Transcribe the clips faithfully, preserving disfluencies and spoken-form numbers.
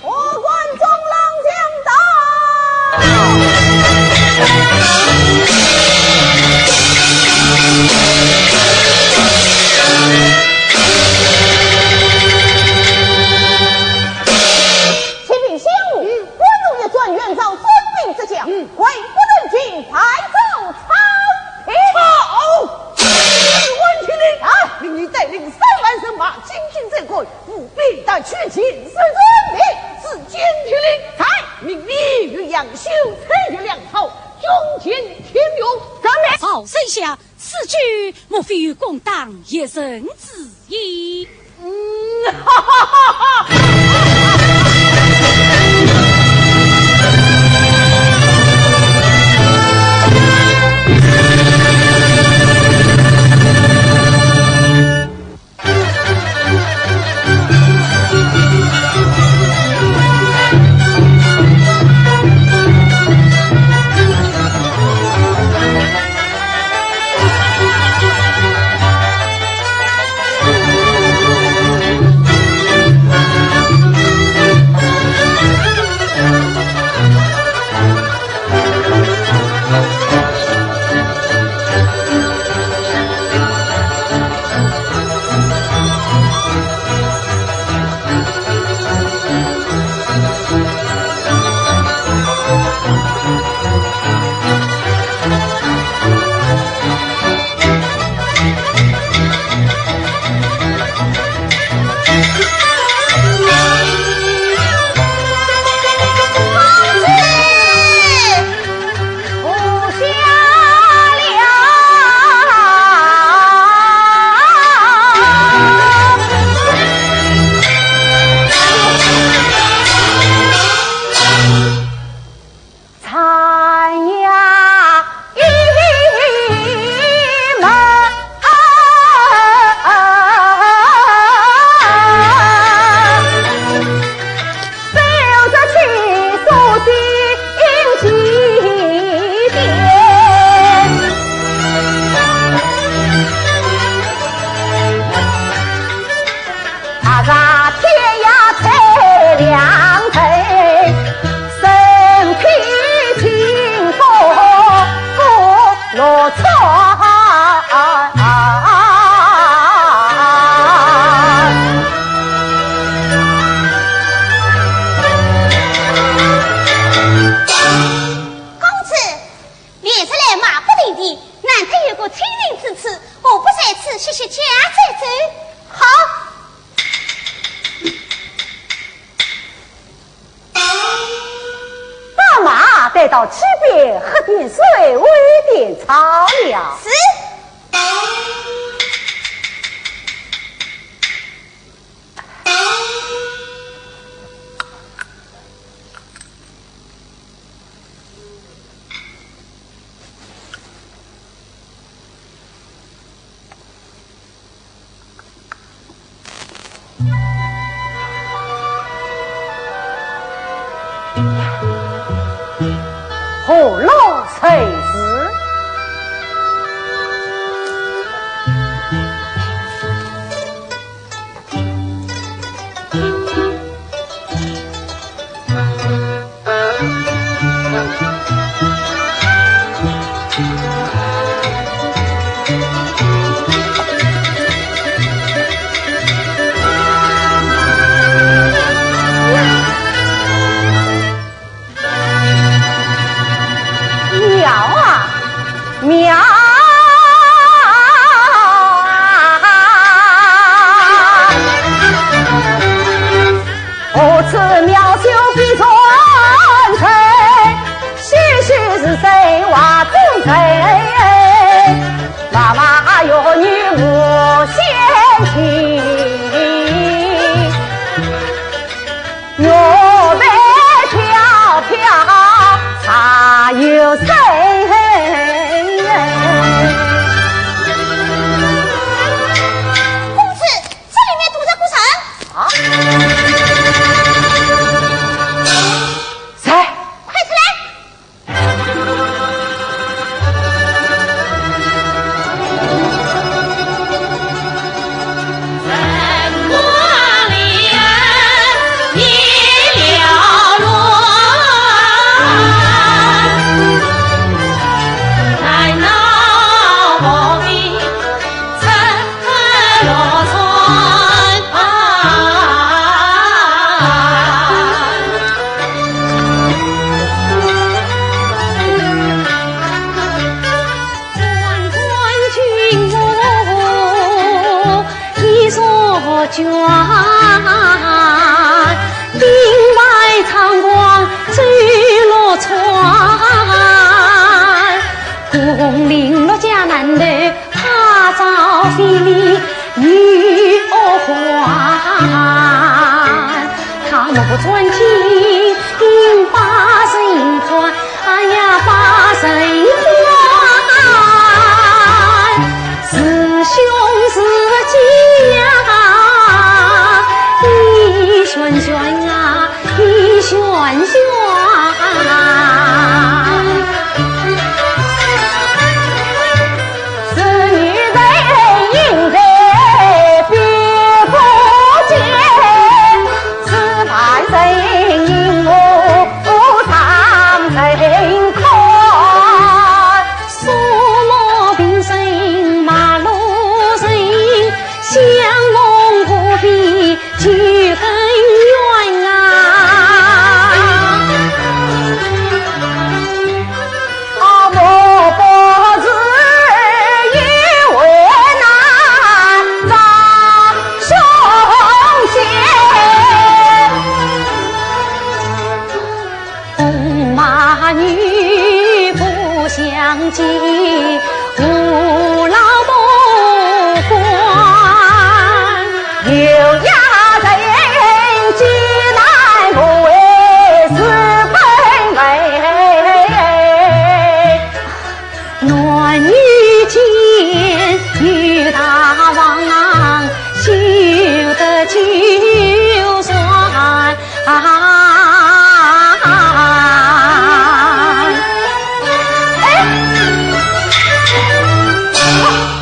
我观众郎将到。启禀相公，嗯。关中一战，袁绍孙膑之将，嗯。溃不成军，败走长平。好！ 万听令，啊，命你带领三万人马进京追赶，务必夺取秦师。遵命。子建听令，在。命你与杨修、蔡骠两套军前听令。遵命。赵丞相，此举莫非有攻打邺城之意？嗯，哈哈哈哈！阿姐姐，好。把马带到西边喝点水，喂点草料。是。 何劳谁事？ 妙啊，妙啊！何此妙手比传神？须须是谁话中谁？妈妈有女无限情。 玉盘飘飘，茶又深。公子，这里面躲着个人。啊？谁？快出来！哎，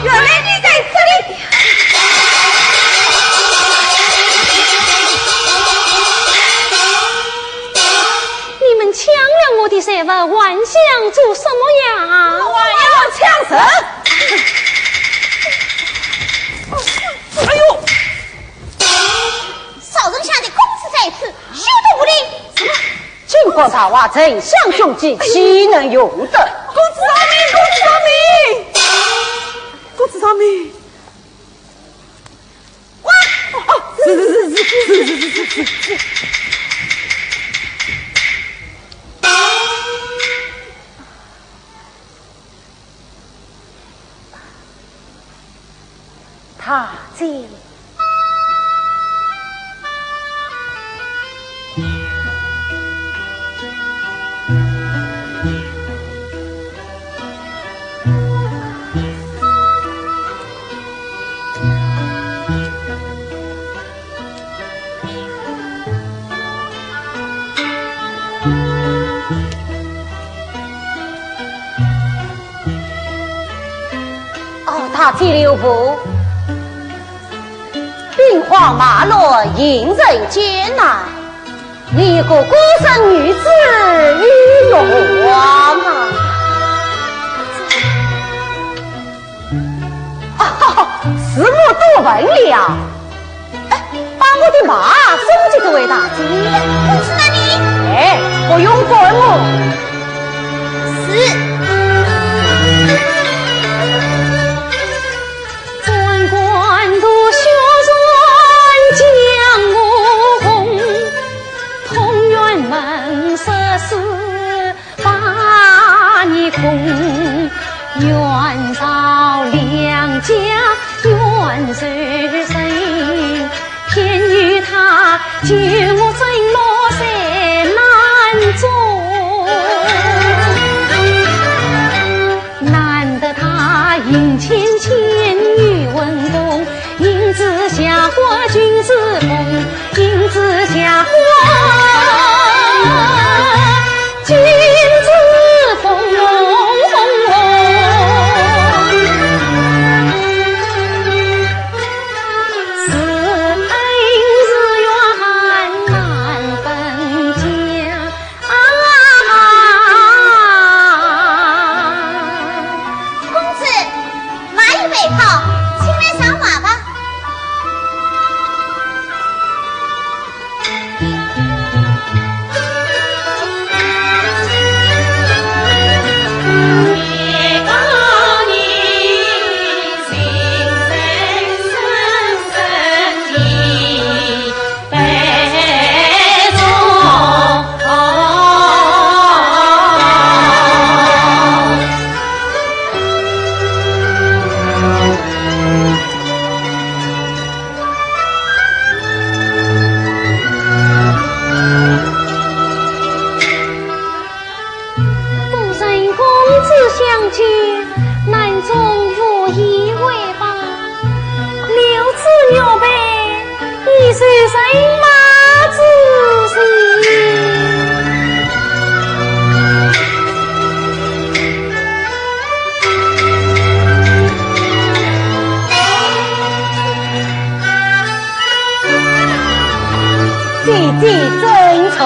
原来你在这里！你们抢了我的财物，还想做什么呀？我要抢人！哎呦！ 少人想的公子在此，休得无礼。什么？巾帼繁华，丞相胸臆，岂能容得？公子饶命！公子饶命！公子饶命！大姐。 哦，大姐留步，兵荒马乱，行人艰难，你一个孤身女子有何妨啊？啊，哈哈，是我多问了。 哎，把我的马送给这位大姐。公子那里？哎，不用管我。是。公子，马已备好，请来上马吧。夫人公子相救，难中无一回吧。 留此玉佩，以酬人马之情。姐姐珍重。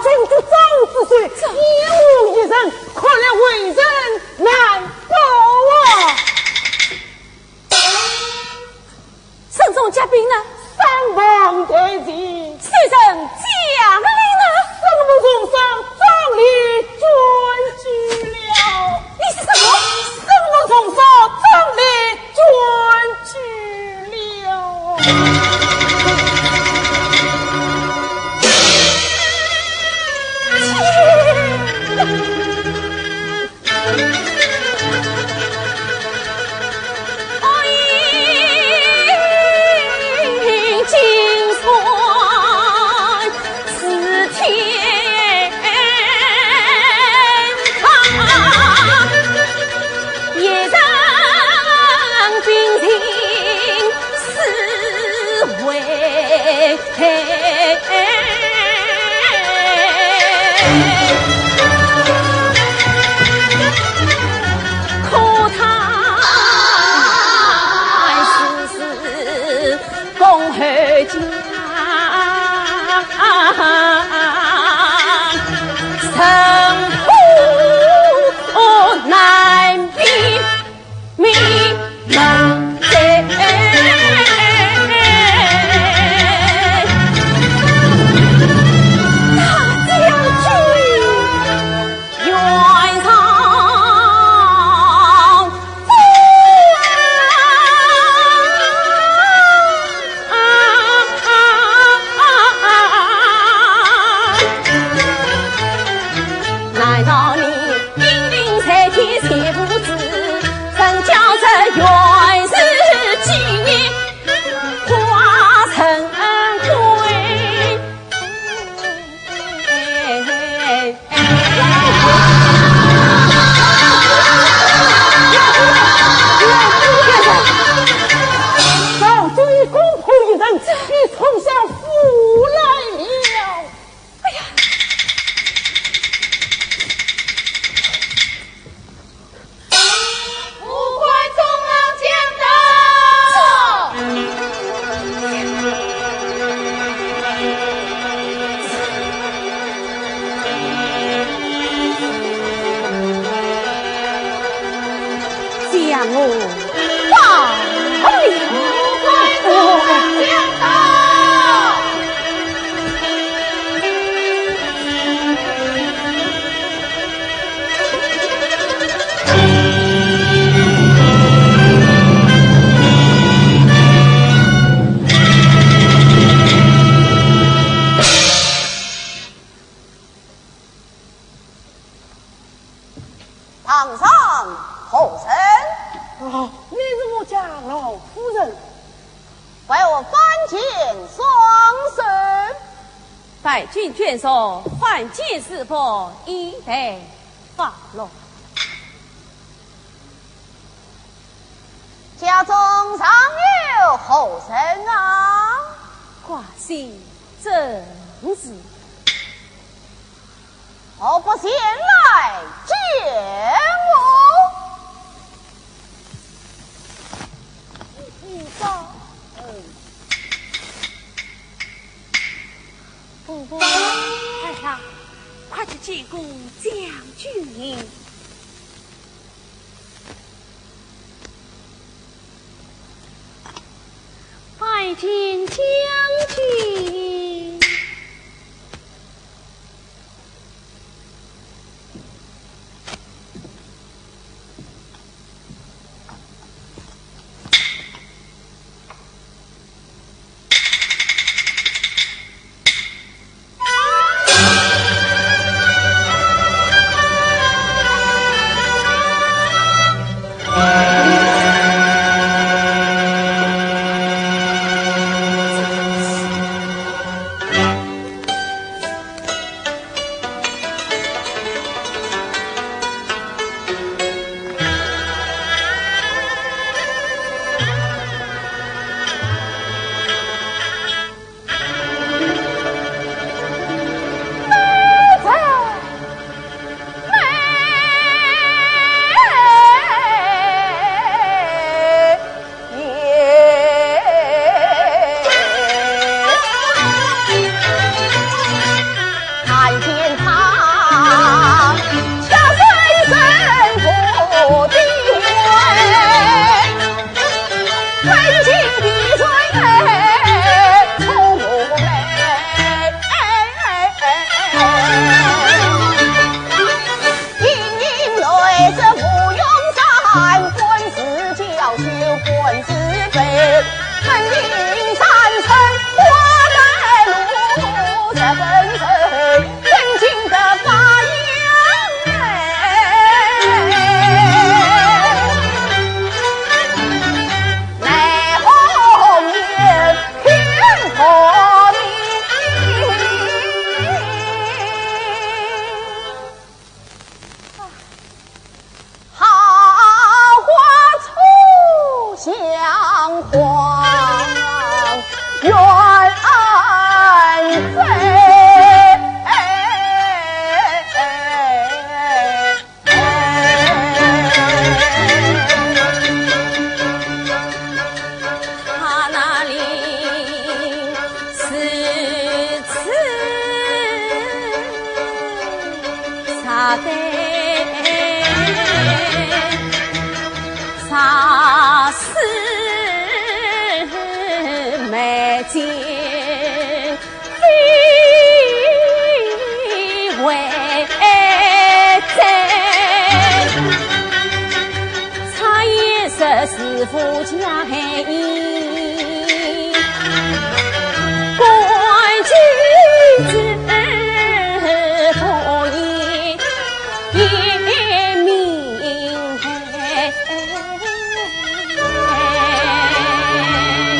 中举招之罪，这一人，可怜为人难保啊！身中疾病呢？三房待疾。谁人将令呢？圣母重伤，壮烈捐躯了。你说什么？圣母重伤，壮烈捐躯了。堂上何人？哦，你是我家老夫人。为何反肩双手？拜见眷属，反肩是否以待发落。 家中尚有何人啊？寡人正是。何不前来见我？嗯。婆婆，孩儿，快去见过将军。 拜见将军。好花初相逢，愿醉。他那里如此茶杯，茶水美酒。 非为醉，茶也是师父家意，关雎之不言。 也明白。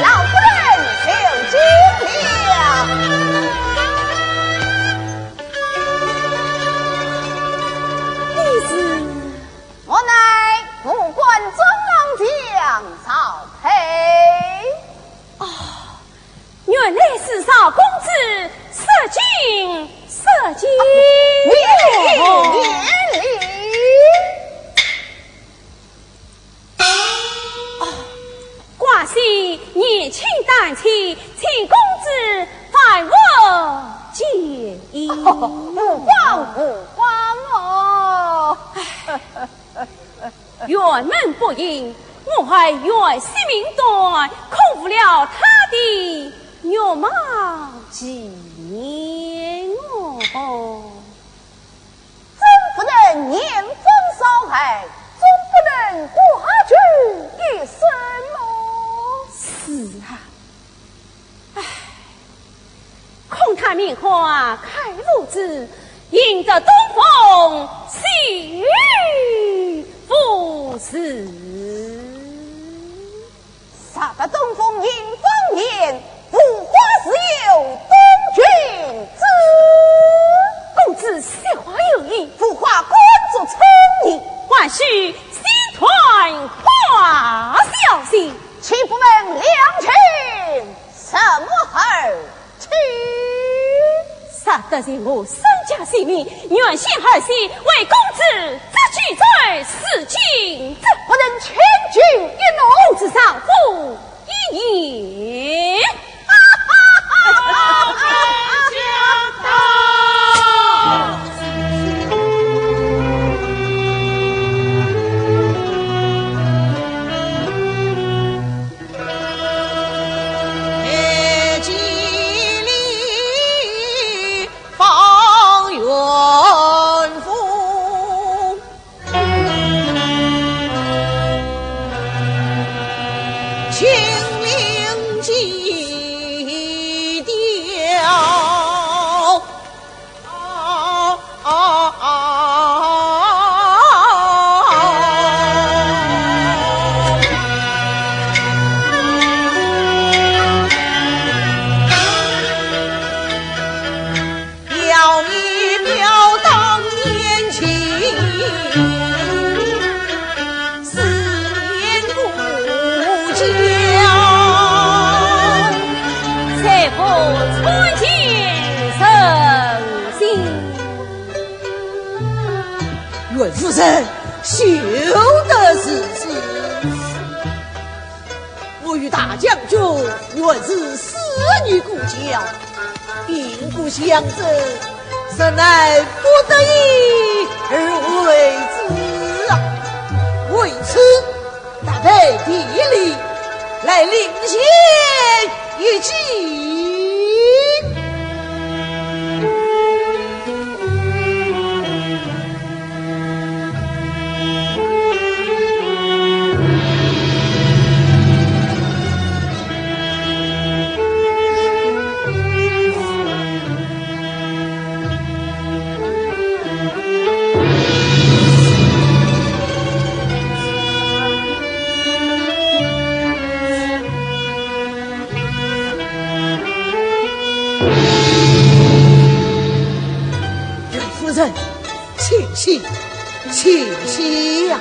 老夫人受惊了。弟子，我乃武官中郎将赵培。哦， 原来是赵公子，失敬，失敬。免礼，免礼。哦，寡喜年轻胆怯，请公子万福健矣。无妨，无妨哦。唉， 辕门不幸，我儿原是名旦，可负了他的玉貌纪念哦。甄夫人年方少孩，总不能寡居一身哦。是啊，唉， 空叹名花开无主，赢得东风须臾时。若得东风迎芳年，无花自有东君子。公子说话有理，无花敢作春泥，还须先断花小姐。 岂不问良情什么而去？若得罪我沈家性命，愿先儿媳为公子执酒醉，自尽。不能千金一怒。公子丈夫一言。袁夫人，休得如此。我与大将军原是私人故交，并不相争，实乃不得已而为之啊。为此， 特备地礼，来领先一计。请起，请起呀！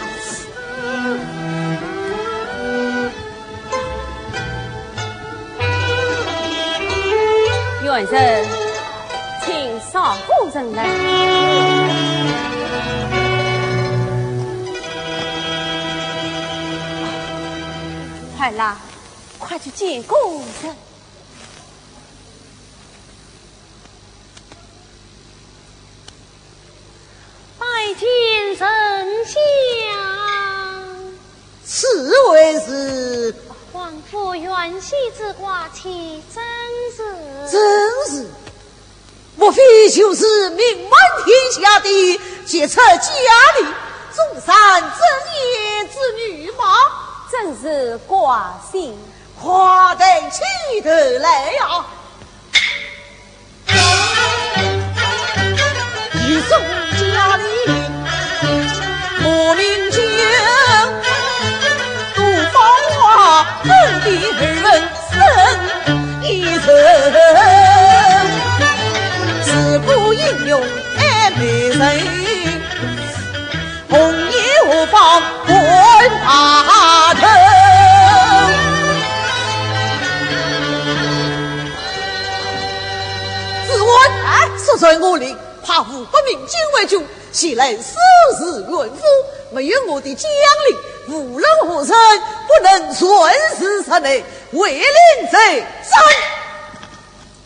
元帅，请少夫人来。快啦，快去见过人。 拜见丞相。此位是？王府元喜之挂妻，甄氏。甄氏？莫非就是名满天下的杰出佳丽，中山甄氏之女吗？正是挂心。快抬起头来呀！ 一众佳丽，我名叫杜芳华，本地二门生一人。自古英雄爱美人， 红颜何妨换白头。子文，速传我令，派五百名禁卫军前来收拾袁府。没有我的将令，无论何人不能擅自入内，违令者斩。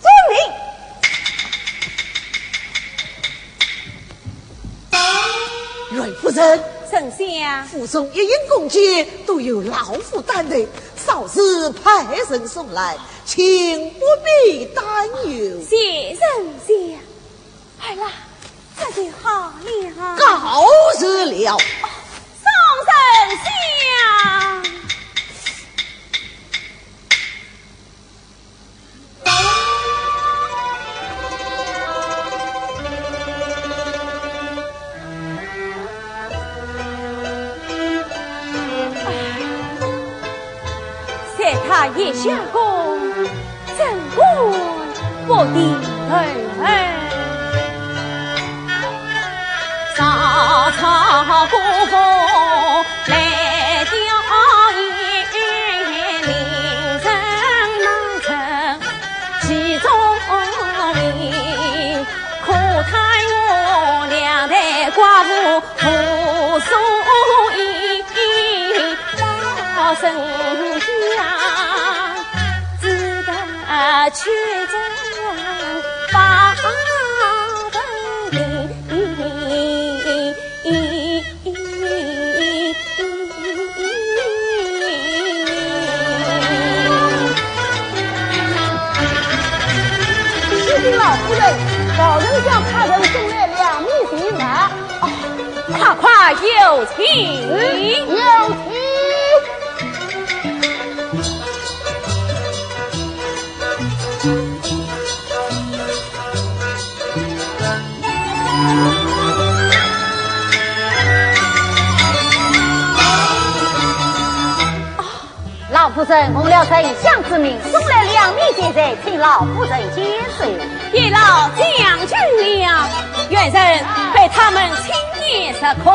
遵命。袁夫人，丞相，府中一应供给都由老夫担待，稍事派人送来，请不必担忧。谢丞相。儿啦，这就好了。告辞了。送丞相。 三太爷下宫，怎敢不低头？曹操孤峰来吊唁，令人望着其中意，可叹我两代寡妇 何所依？老丞相，只得去找报名。启禀老夫人，曹丞相派人送来两面旗袍。 快快有请。有请。老夫人奉了丞相之命，送来两面旗袍，请老夫人见笑。 别劳将军了，元帅，快与他们亲眼实看。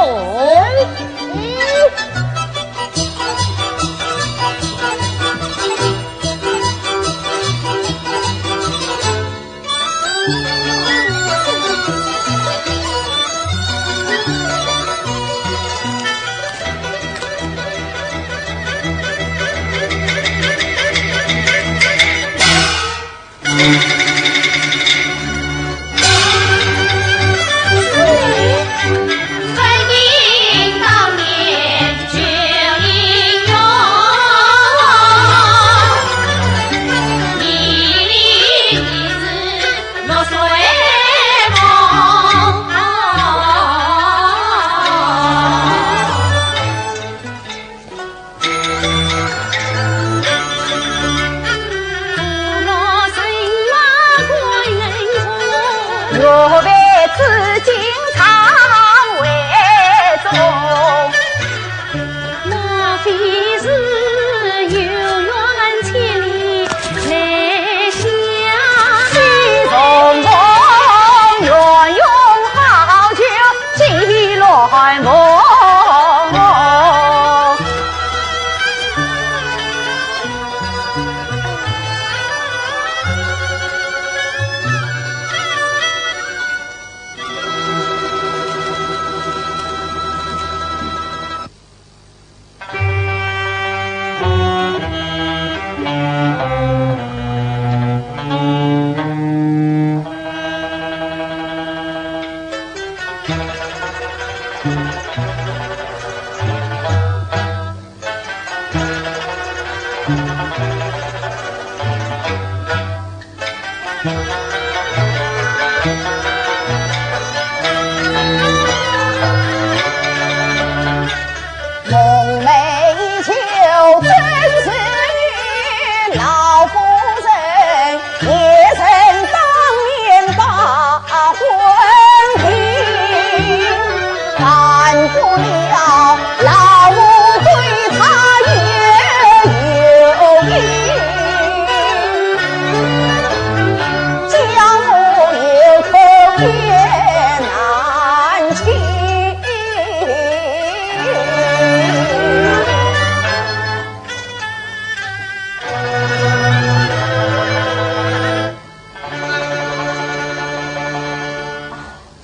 开门。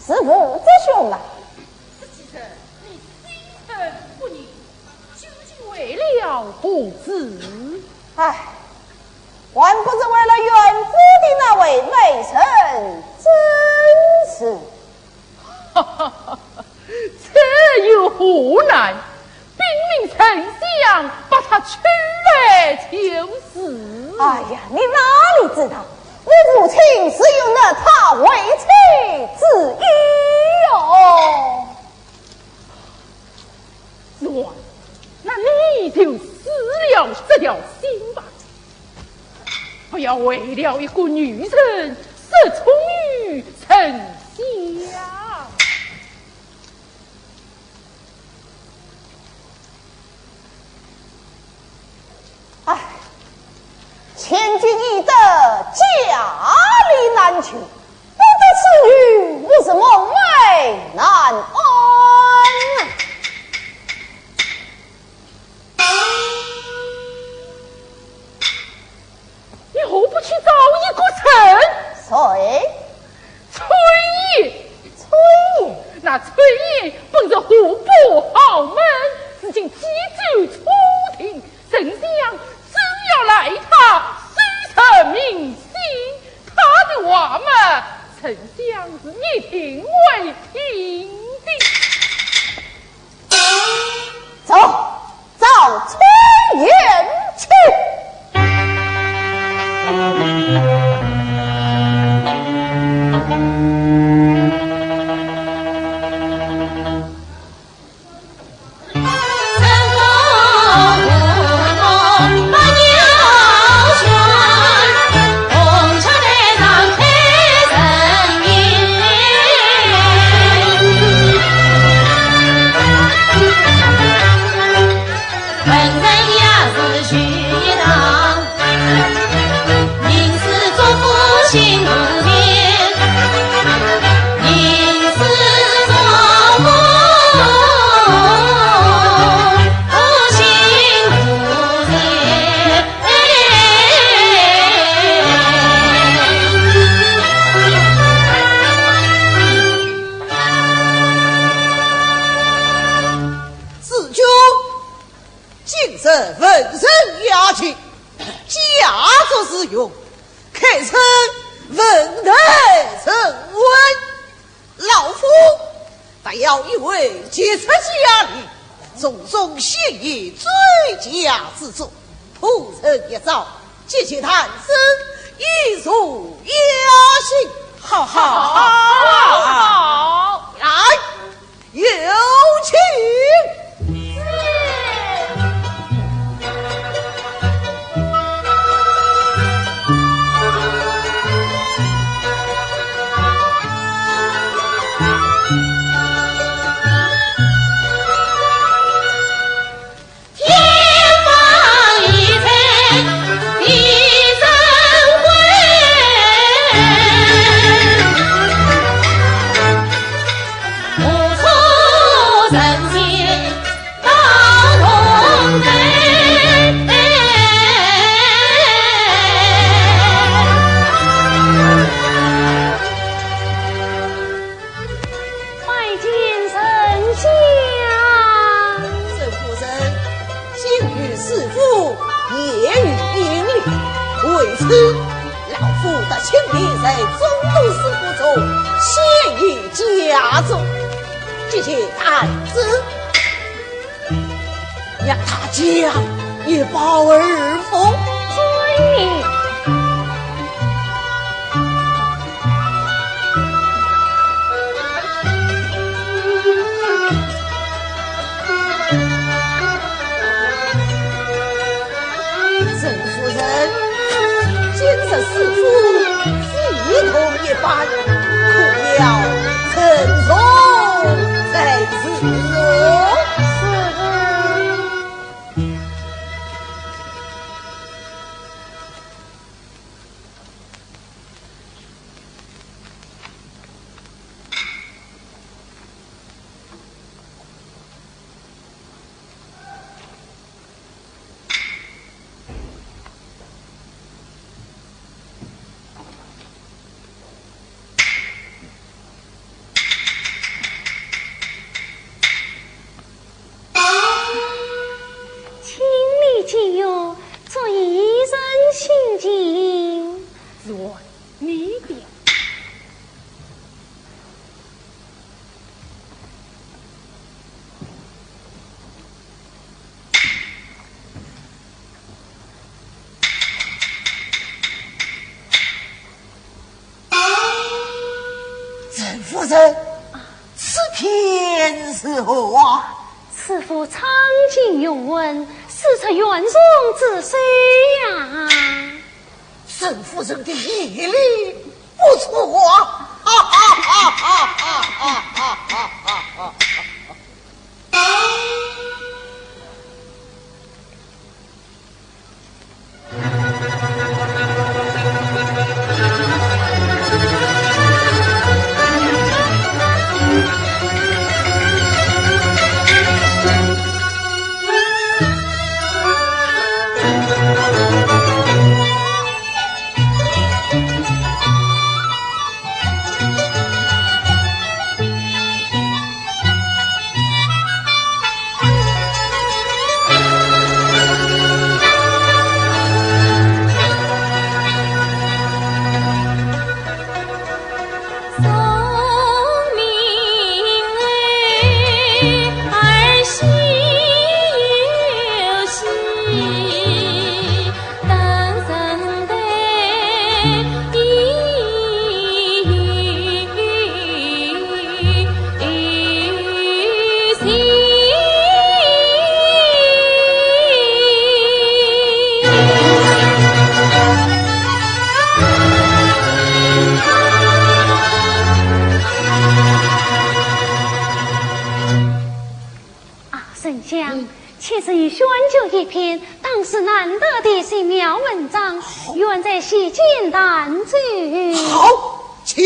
是武则兄啊。你心存不宁，究竟为了何事？唉，还不是为了袁府的那位美人甄氏。这有何难？ 禀明丞相，把她取来就是。哎呀，你哪里知道，我父亲是有纳她为妻之意哟。是啊，那你就死了这条心吧，不要为了一个女人失宠于丞相。 唉，千金易得，佳丽难求，不得此女，我是梦寐难安。你何不去找一个人？谁？ 崔琰。崔琰？那崔琰本是河北豪门，如今寄居初亭，丞相正要赖他收拾民心，他的话嘛，丞相是一定会听的。走。 找崔琰去。子君，今日文人雅集，佳作词韵，堪称文壇人文。 老夫特邀一位杰出佳丽，从中选一最佳之作，铺陈一遭，集其谈资，以助雅兴。好，好，好，好。来，有请。在总督府中现有佳作，这件案子让他讲一饱耳福。遵命。陈夫人，今日师父非同一般，可要慎重才是哦。是。请你解忧，昨夜一人心情。是我，你的。 陈夫人，此片是何啊？此幅苍劲雄浑，师出袁崇之手呀。陈夫人的眼力不错啊！哈哈哈哈哈哈哈哈哈哈！ 啊，丞相，嗯。其实你选就一篇，当是难得的精妙文章，好。愿在席间弹奏。好，请。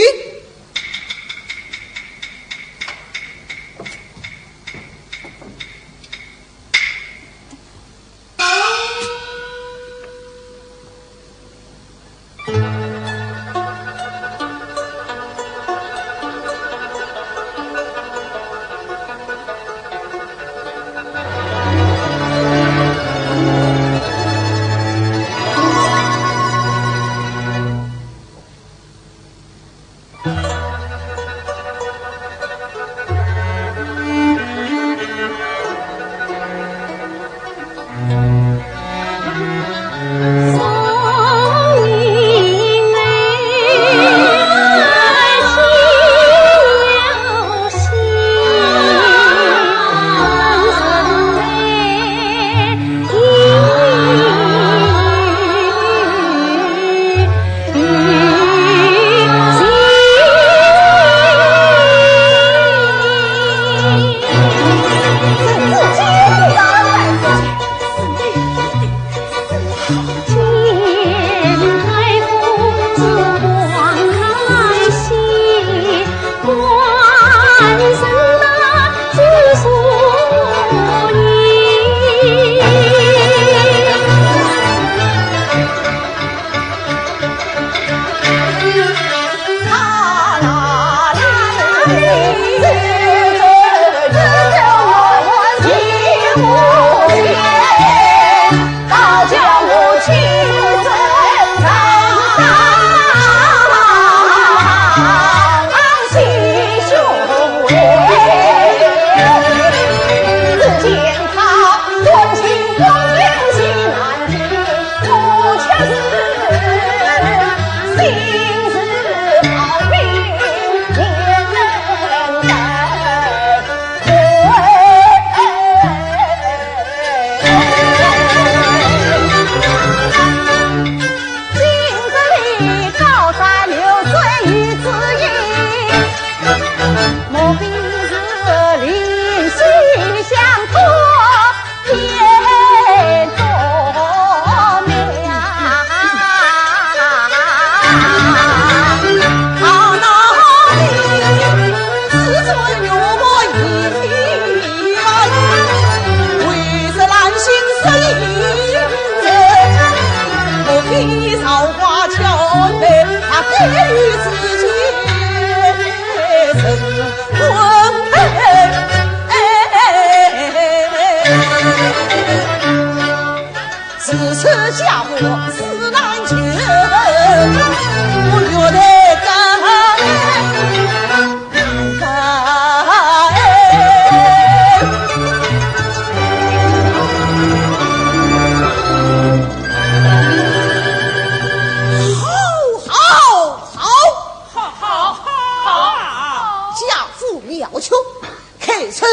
臣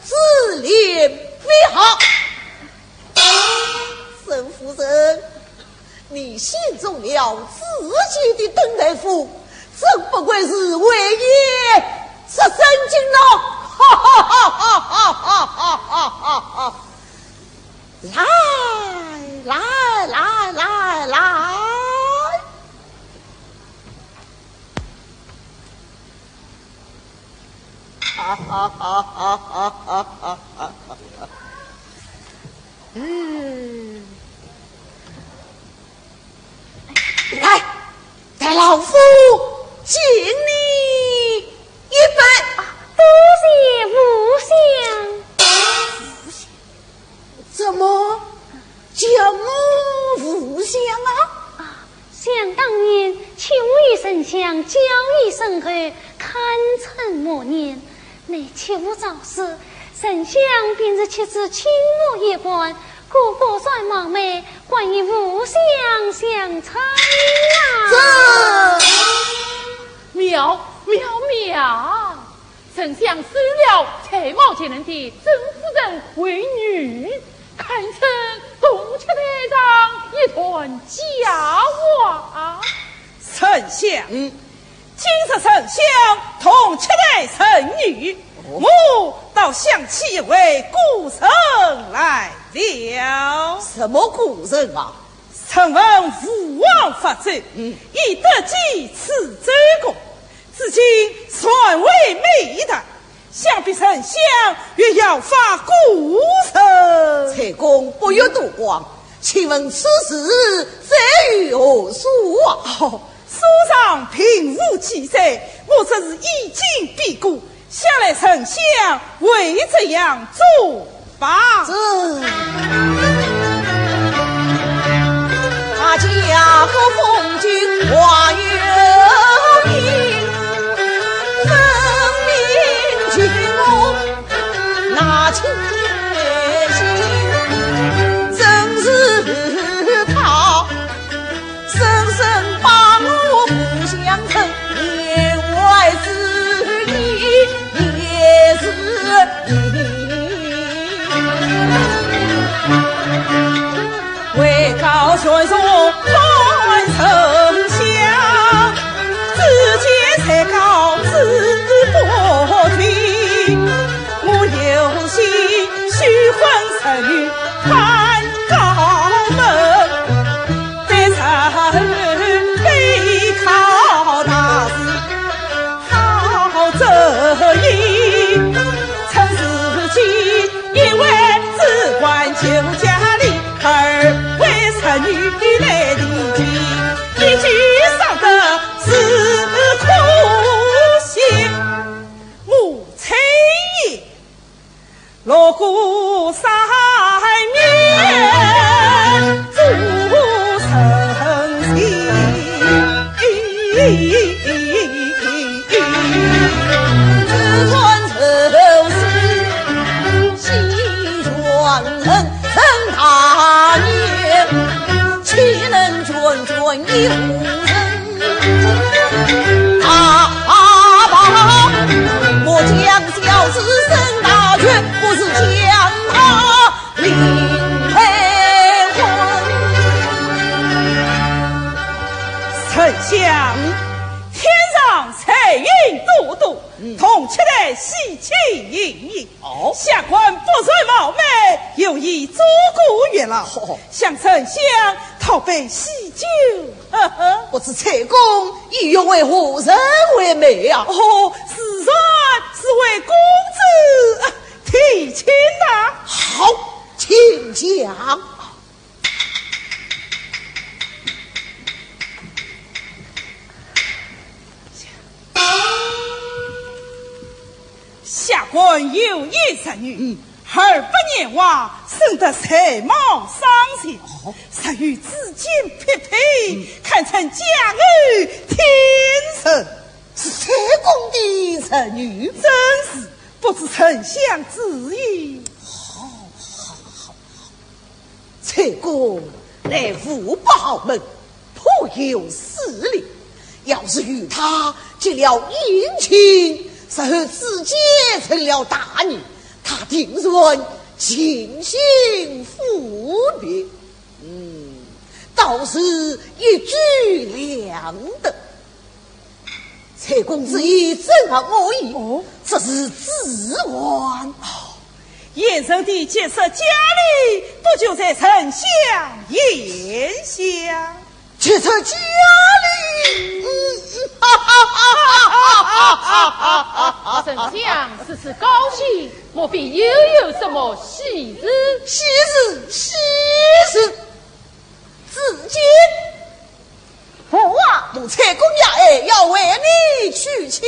自立为好。沈夫人，你选中了自己的登台夫，真不愧是慧眼识真经呢！哈哈哈哈哈哈哈哈哈！来来来来来！ 嗯，来，待老夫敬你一杯。啊，多谢父相。怎么叫我父相啊？啊， 想当年，戚府与丞相交谊深厚，堪称忘年。乃戚府早逝，丞相便是戚子亲母一般，故不敢冒昧，还望父相相差呀。这……妙，妙，妙！ 丞相收了才貌绝伦的甄夫人为女，堪称同期台上一段佳话。丞相，嗯。今日丞相同期台成女，哦。我倒想起一位古人来了。什么古人啊？ 臣闻吴王伐纣，嗯。以得其子周公，至今传为美谈，想必丞相也效法古人。沛公不要多光，请问此事在于何处啊？哦，书上并无记载，我只是以今比古， 想来丞相会这样做吧。是。他家国风景花园名，分明与我那情心，真是他 深深把我不相称，言外之意也是你。位高权重乱丞相，子建才高志不群，我有心许婚成女 攀高门，在城背靠大树好遮阴。趁时机，一位子桓救家里，二位成女来提亲，一举双得是可惜。母亲也， 落过山面做神仙。自传后世，戏传人生大年，岂能卷卷一夫人？ 啊，啊，啊，我将小子沈大权，不是将他另配婚。丞相，天上彩云朵朵，嗯。同期台喜气盈盈。 哦。下官不敢冒昧，有意做个月老，哦。向丞相讨杯喜酒。呵呵。不知沛公意欲为何人为媒啊？哦，自然是为公子，啊，提亲的。好，请讲。 下官有一侄女，嗯。二八年华，生得才貌双全，哦。侄女子建匹配，嗯。堪称佳偶天成。是沛公的侄女？正是，不知丞相之意。好，好，好，好。 沛公乃湖北豪门，颇有势力，要是与她结了姻亲，日后子建成了大业，他定然尽心抚育，嗯，倒是一举两得。 采公之意正合我意，哦，只是子桓。哦，贤侄的结识佳丽，不就在丞相眼下？结识佳丽？嗯，哈哈哈哈哈哈哈哈！丞相如此高兴，莫非又有什么喜事？喜事，喜事！子建， 父王，奴采公呀，哎，要为你娶亲。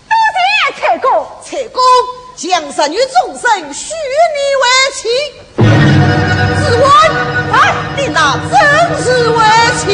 多谢采公。采公，将侄女终身许你为妻。子桓，哎，你那甄氏为妻。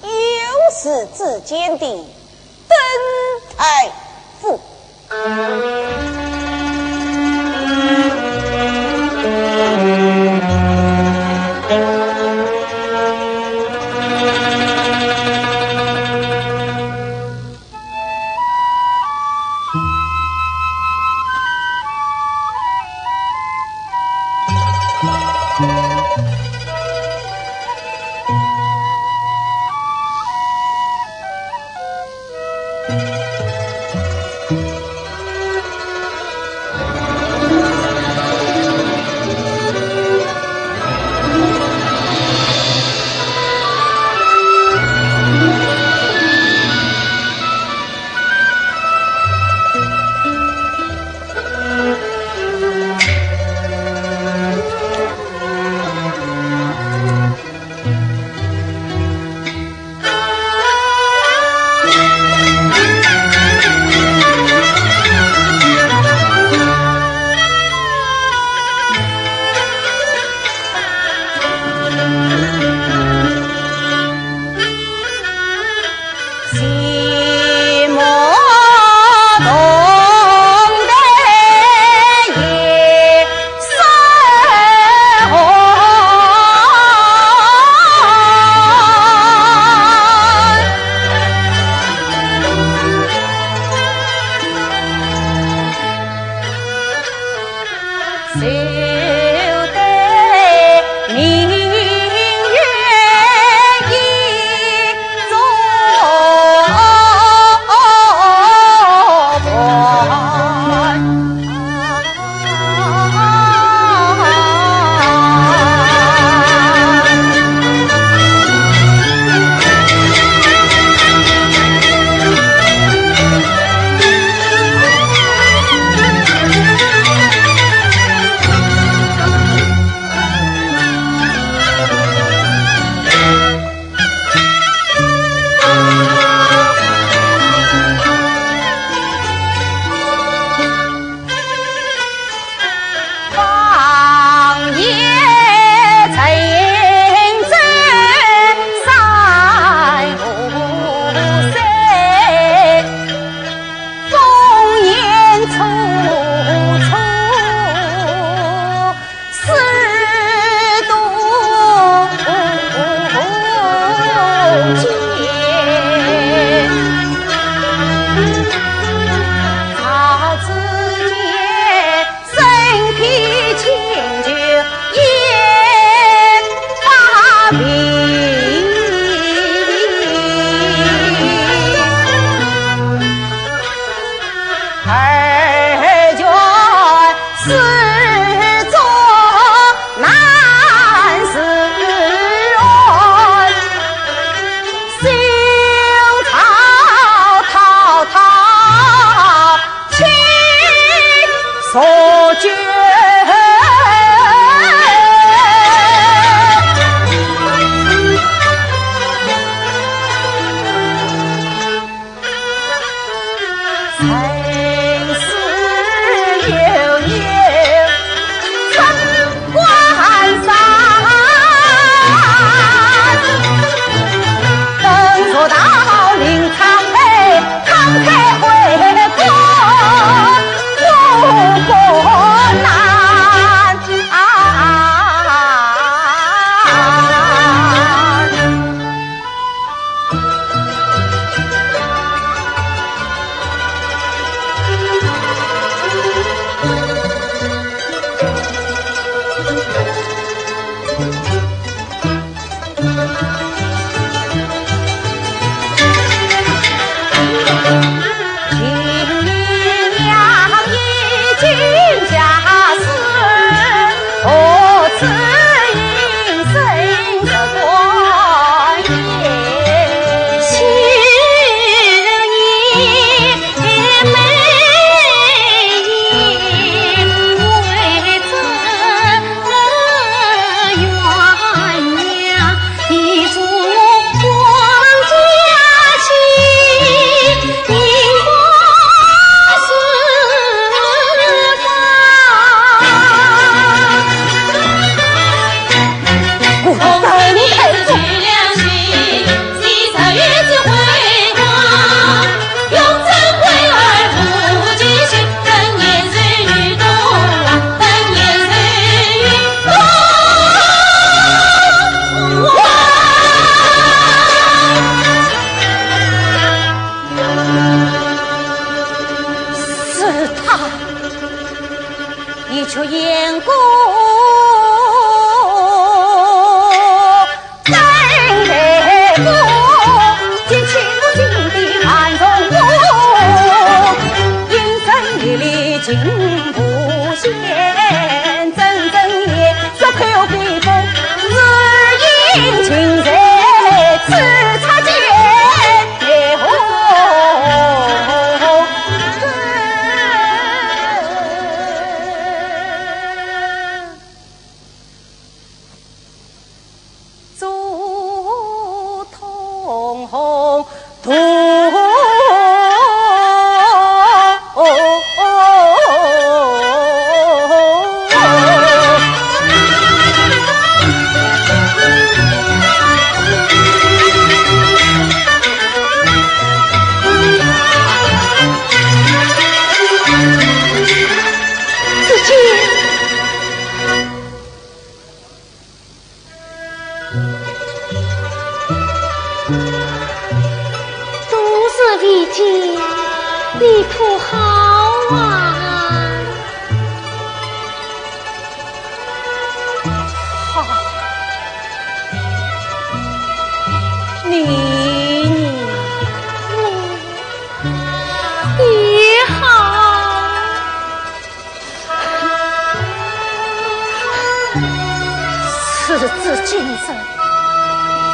又是子建的登台舞。是他，你却言过。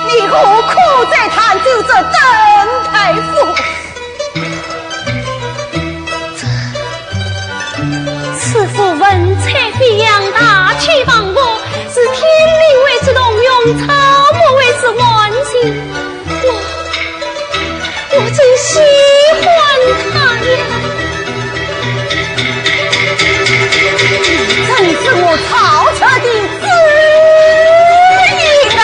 你何苦再弹奏这登台赋？这，此赋文采飞扬，大气磅礴，是天命为之动容，草木为之安静。我 我真喜欢他呀。真是我曹植的知音啊！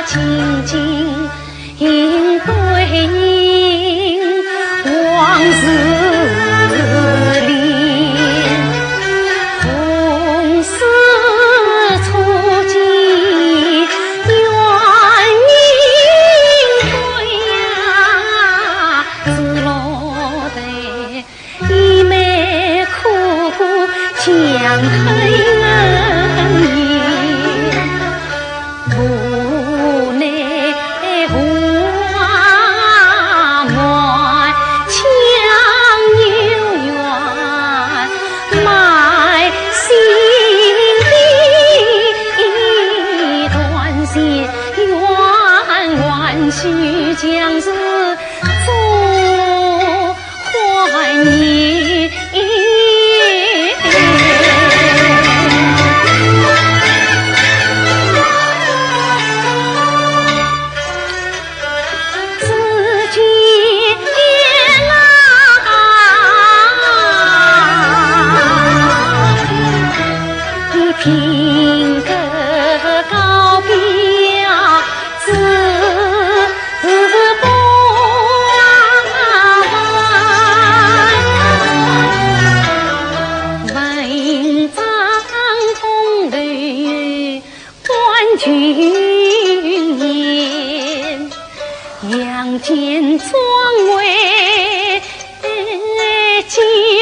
至今是做欢喜。只见那平客高标 是不完。文章风流冠军年，杨坚装备几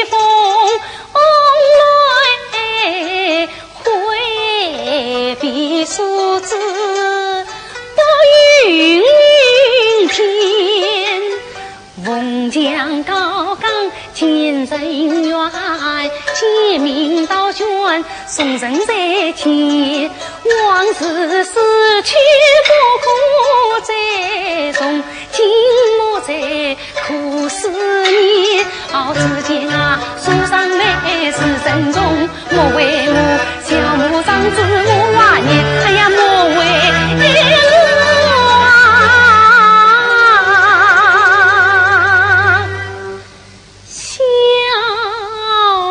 封来 回避数字不云天。凤墙高岗见人怨，鸡鸣倒悬送人在前。往事死去不可再重，今我在 苦思念。哦，只见那书生来自城中，莫为我，小母长子我怀念。哎呀，莫为我啊，小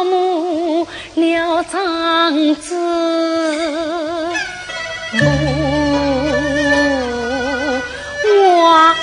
母了长子我 往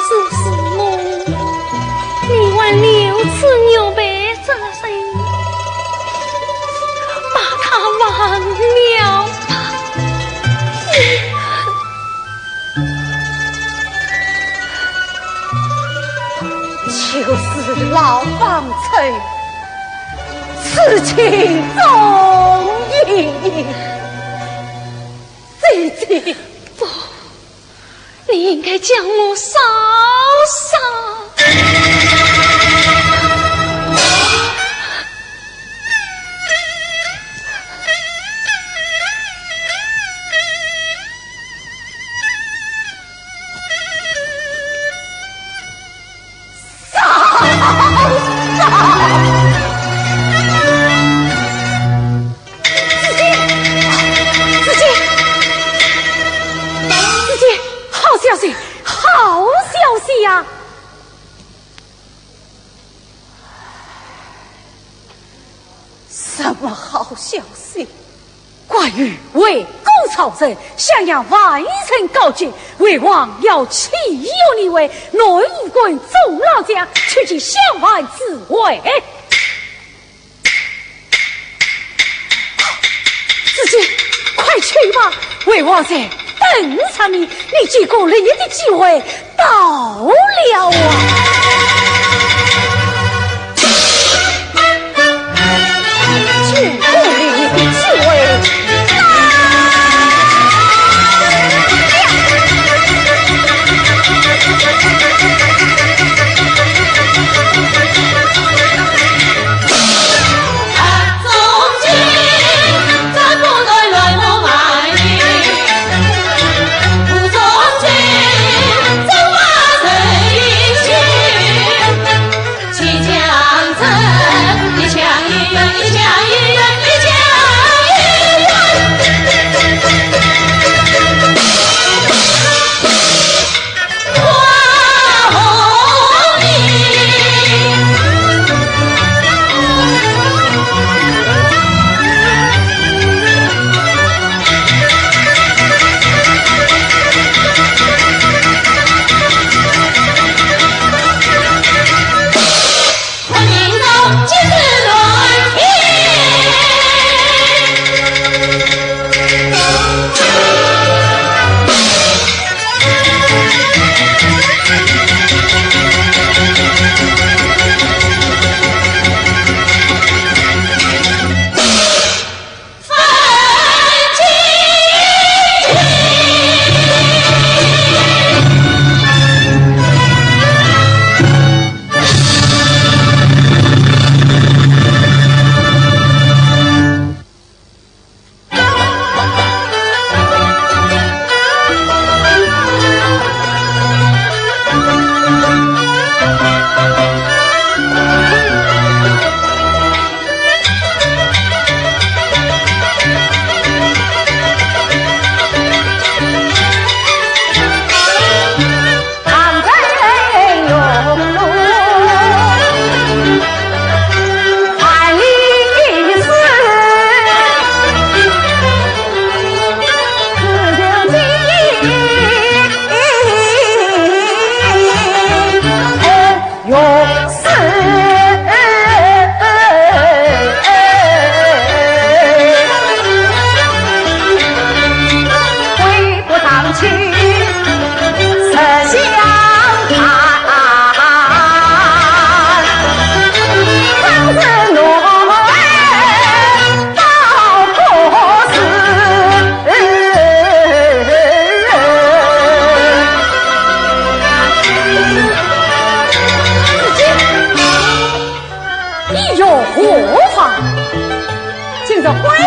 事如梦，你还留此玉佩在身，把它忘了吧。就是老方寸，此情终已。 姐姐。不，你应该将我烧烧。烧烧。 子建，子建，子建，好消息，好消息呀！什么好消息？关羽围攻曹仁，襄阳完城告急，魏王要启用你为内务官中郎将，去见襄王之位。 子建，快去吧，魏王在等着你，你见过礼的机会到了啊！见过礼的机会到了。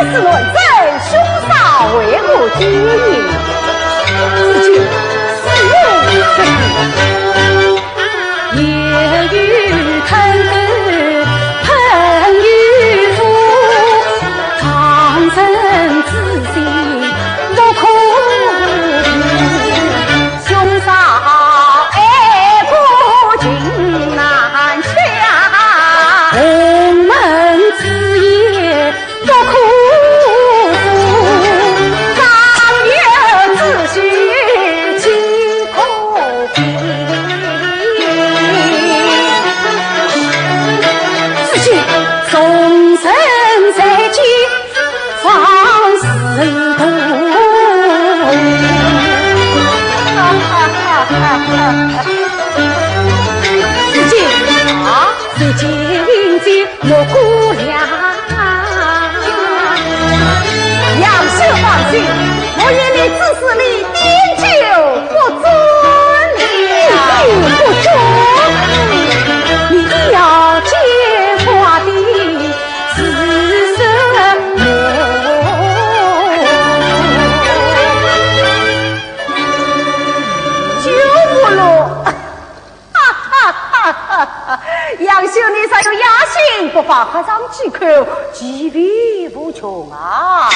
是乱臣凶杀，为何今日？子建，是我。也有偷偷朋友多，旁人之心不可无。凶杀二哥情难却，鸿门之业 不可负，张有志气岂可平。子建，众人在前，方始动。子建啊，子建。 越过了。杨修放心，我与你之事你点就不准了。你点不准？你要见我的是什么？救我了！ 杨修，你若有野心，不妨喝上几口，其利无穷啊。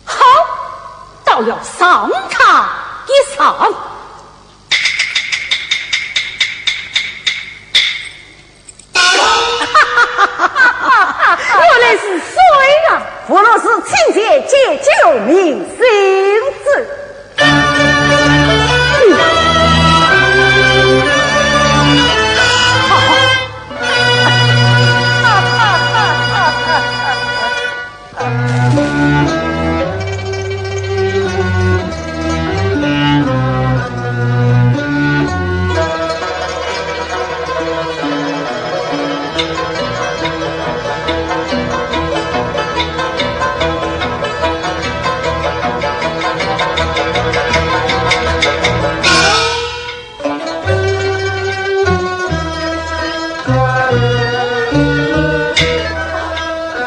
好，倒要赏他一赏。原来是水啊！不如是清泉解救民心之。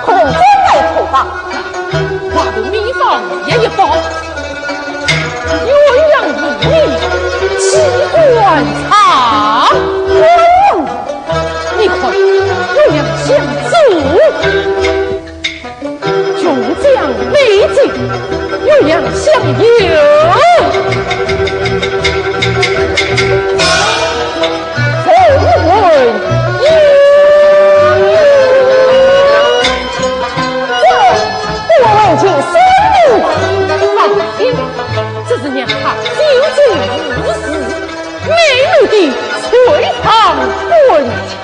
可曾准备妥当？外头米饭也一包，鸳鸯与你岂敢尝？你看，鸳鸯相助，琼浆美酒，鸳鸯相拥。 放心，只是让他心醉如痴，美丽的翠堂滚天。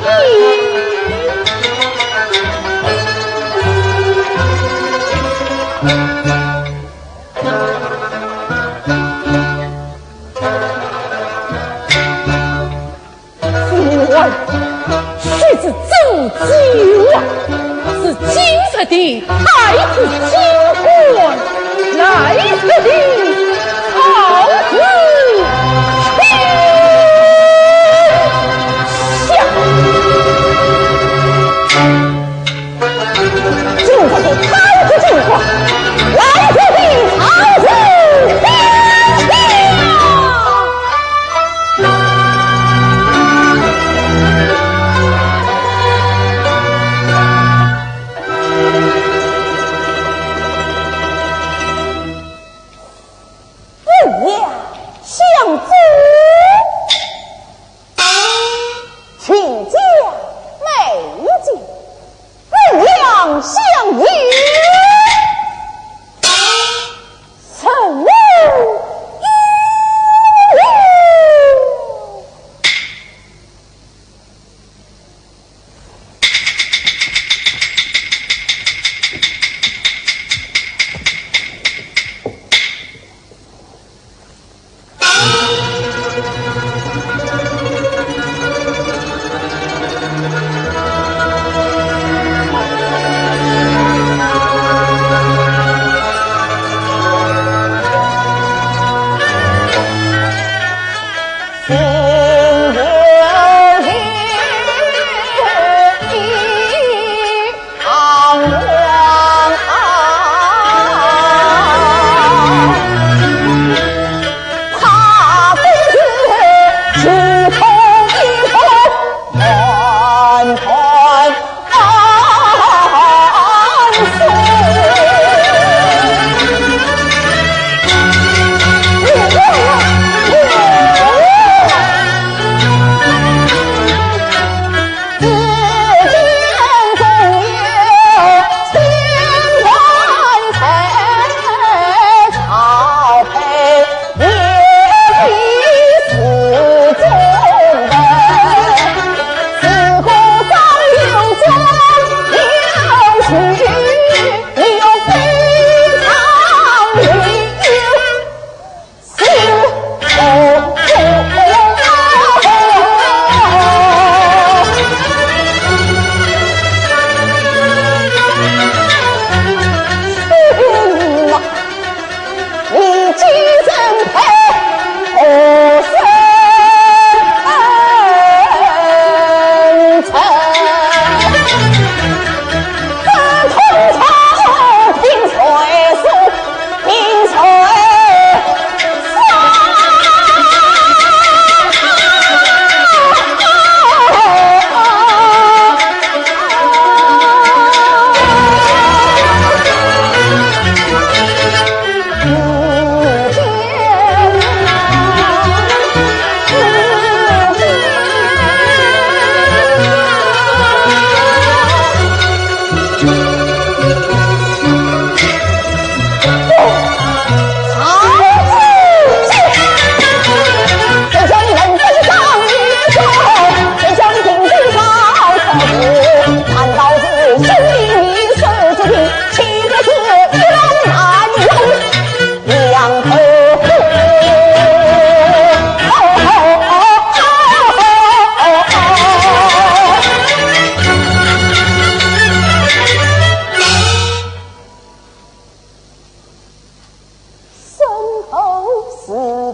夫人，须知这酒啊，是今日的太子金冠，来日的曹子天下。 今日的太子金冠，来日的曹子天下。鸳鸯相助。 卿家美酒，鸳鸯相依，什么意思？ 鸳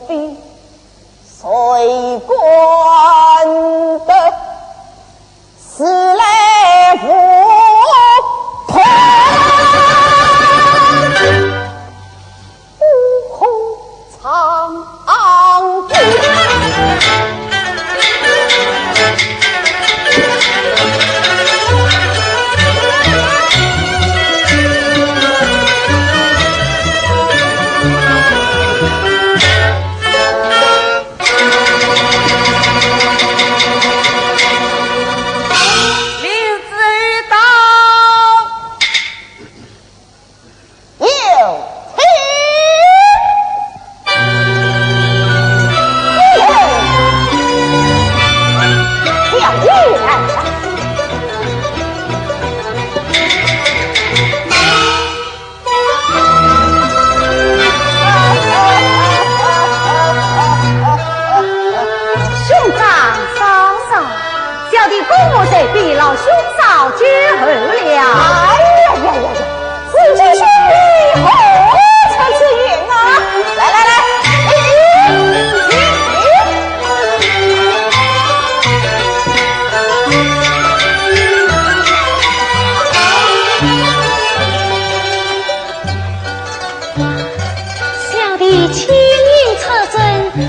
的，谁管得事来无痛？呜呼！ 唱歌。刘知道。 有听。小弟来了。兄长稍坐。 小弟姑母在边，劳兄稍久候了。哎呀呀呀呀，此间兄弟何出此言啊？来来来，请，请，请。小弟轻吟出征，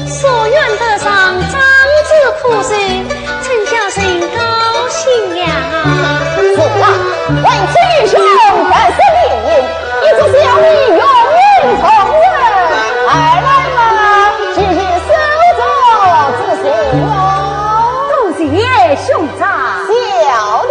所愿得偿，长子可寿， 臣下甚高兴呀。是啊，为此愚兄不失礼，一直想你永远从人。二来嘛，是受宠之幸哦。多谢兄长。小弟。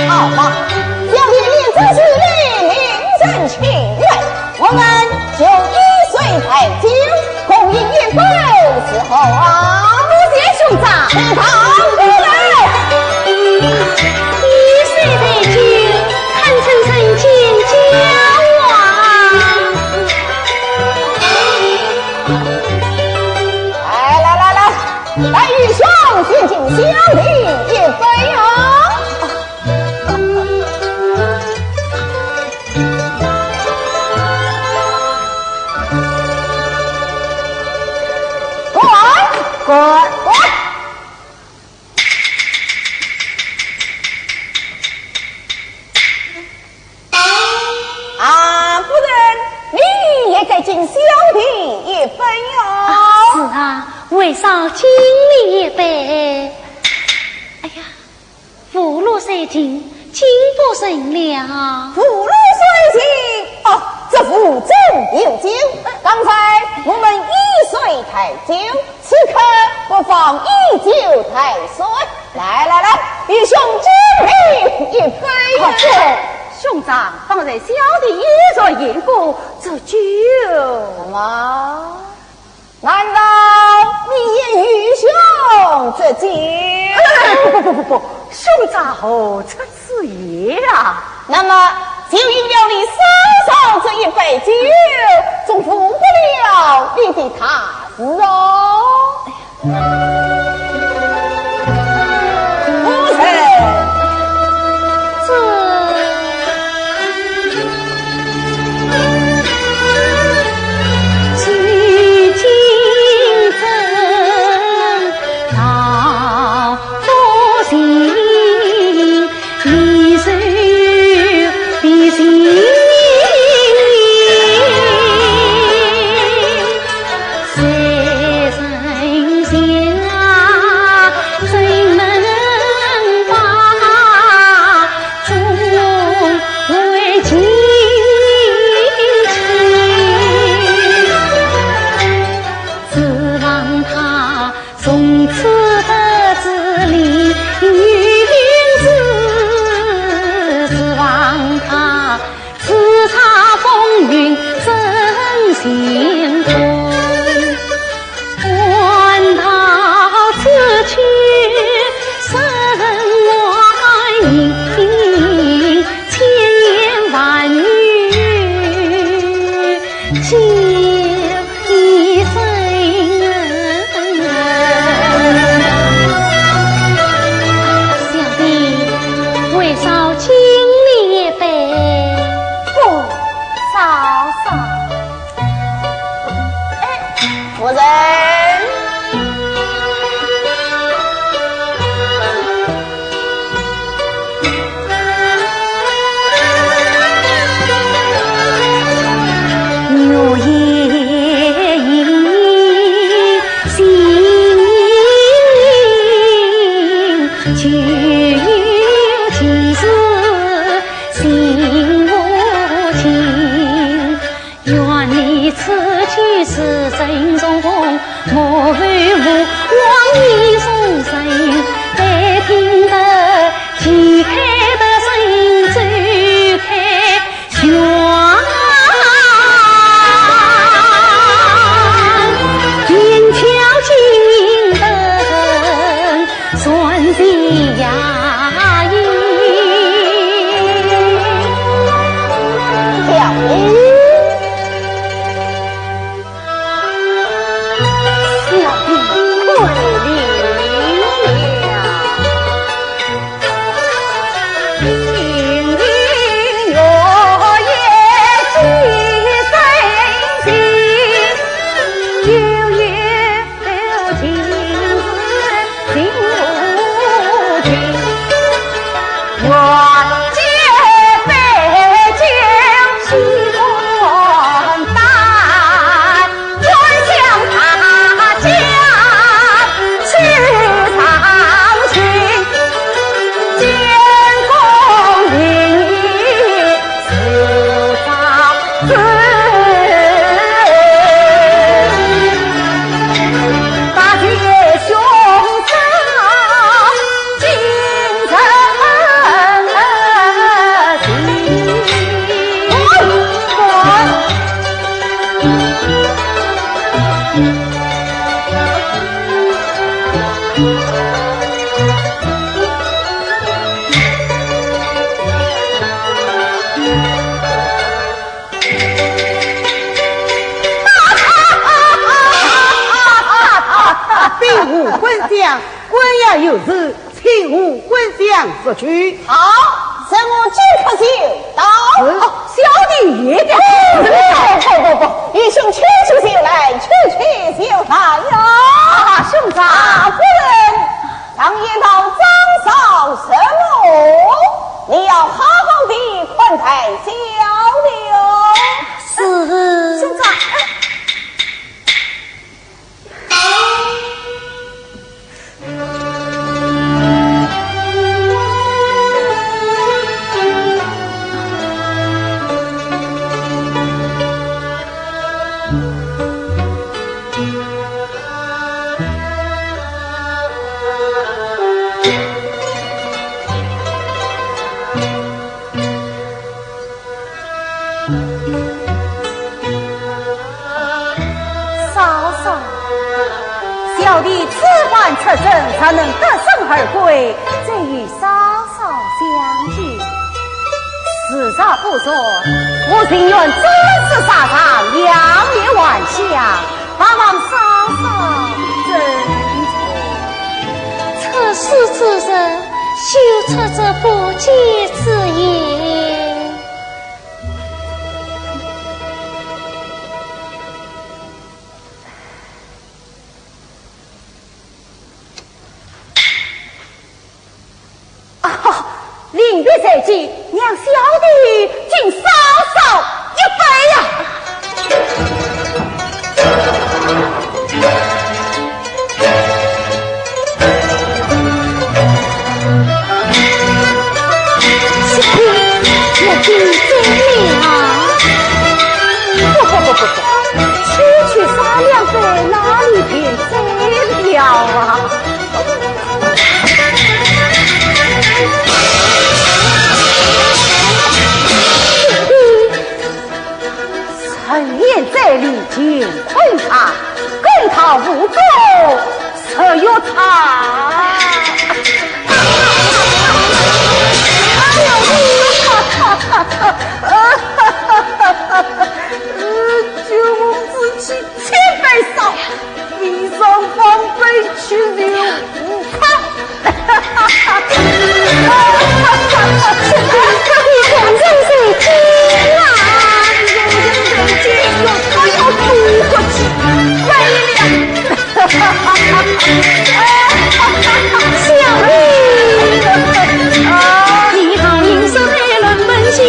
好嘛，小弟面子是礼，令人情愿，我们就以水代酒，共饮一杯，如何啊？多谢兄长。请他过来。以水代酒，堪称人间佳话。来来来来，待愚兄先敬小弟一杯啊！ 过来，过来，过来。啊，夫人，你也该敬小弟一杯哟。啊，是啊，为嫂敬你一杯。哎呀， 福禄寿尽，尽不成了。福禄寿尽？哦，这无中有酒。刚才我们以水代酒，此刻不妨以酒代水。来来来，愚兄敬你一杯呀。好，兄长，方才小弟已然饮过这酒。什么？ 难道你也愚兄这酒？哎，不不不不不，兄长何出此言啊？那么就饮了你嫂嫂这一杯酒，总负不了你的大事哦。夫人。这 小弟，为嫂敬你一杯。不，嫂嫂。哎，夫人。 小弟，小弟，不禀五官相，官衙有事，请五官相速去。好，待我即刻就到。是。哦，小弟也在。哦，不，不，不，愚兄去去就来，去去就来呀。啊，兄长。啊，夫人，常言道张少什么，你要好好地款待小弟哦。是。兄长。 嫂嫂，小弟此番出征，若能得胜而归，再与嫂嫂相见。事若不然，我情愿战死沙场，扬眉还乡，还望嫂嫂珍重。出师之人，休出这不吉之言。 啊，临别在即，让小弟敬嫂嫂一杯呀！小弟，我敬酒了。不，不，不，不，不，区区三两杯，哪里便醉了啊？ 沉涎在历尽昆场，更讨无中日月长。哎呦，呃，酒翁之妻千杯少， 未尝方杯，岂有无常。你果真是精啊！小弟，你好饮食在人门前，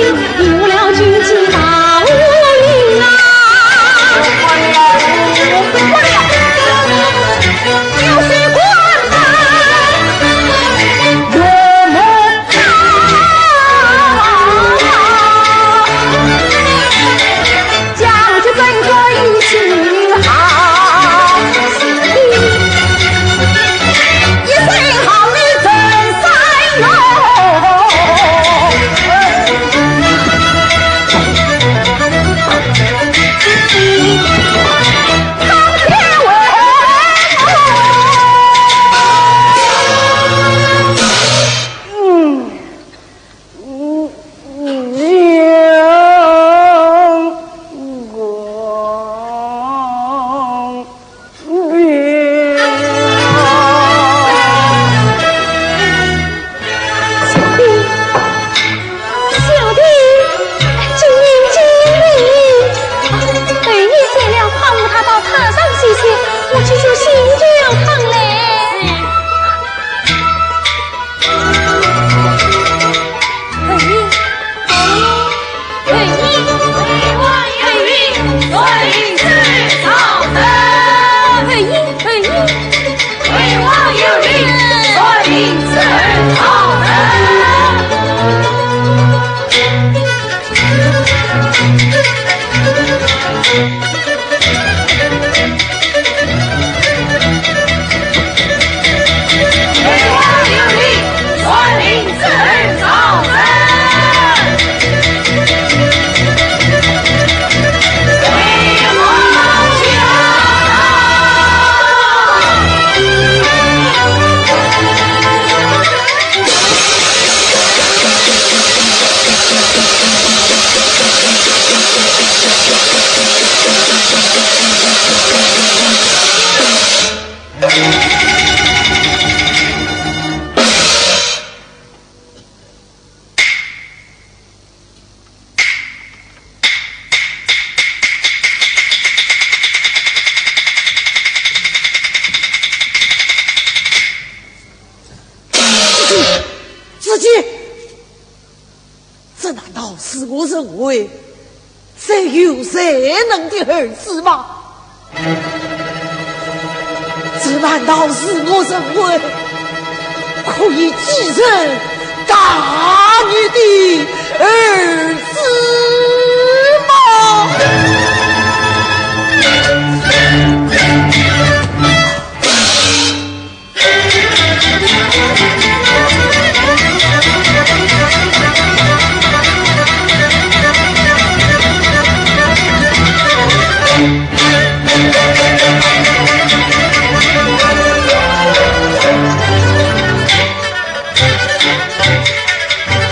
子建，这难道是我认为最有才能的儿子吗？这难道是我认为可以继承大业的儿子吗？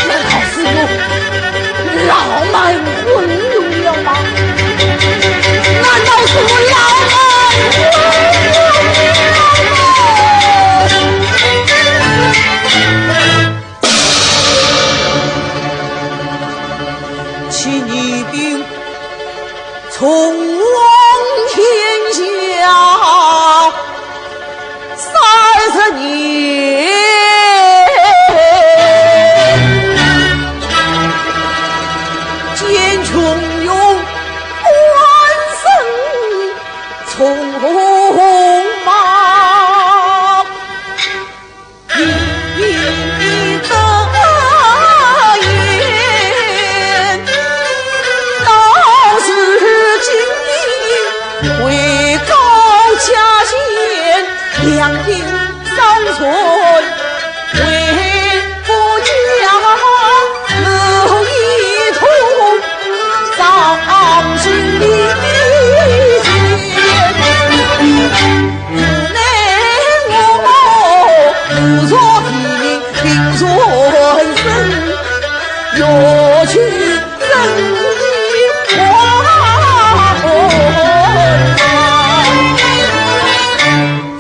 难道是我老蛮昏庸了吗？难道是我老蛮昏庸了吗？起义兵冲王天下，三十年，见群雄万乘匆忙。 一得言，到如今位高家贱，两鬓伤残，为父娘母一同 伤心的情。无奈我无着地名，平传身，要去征的王。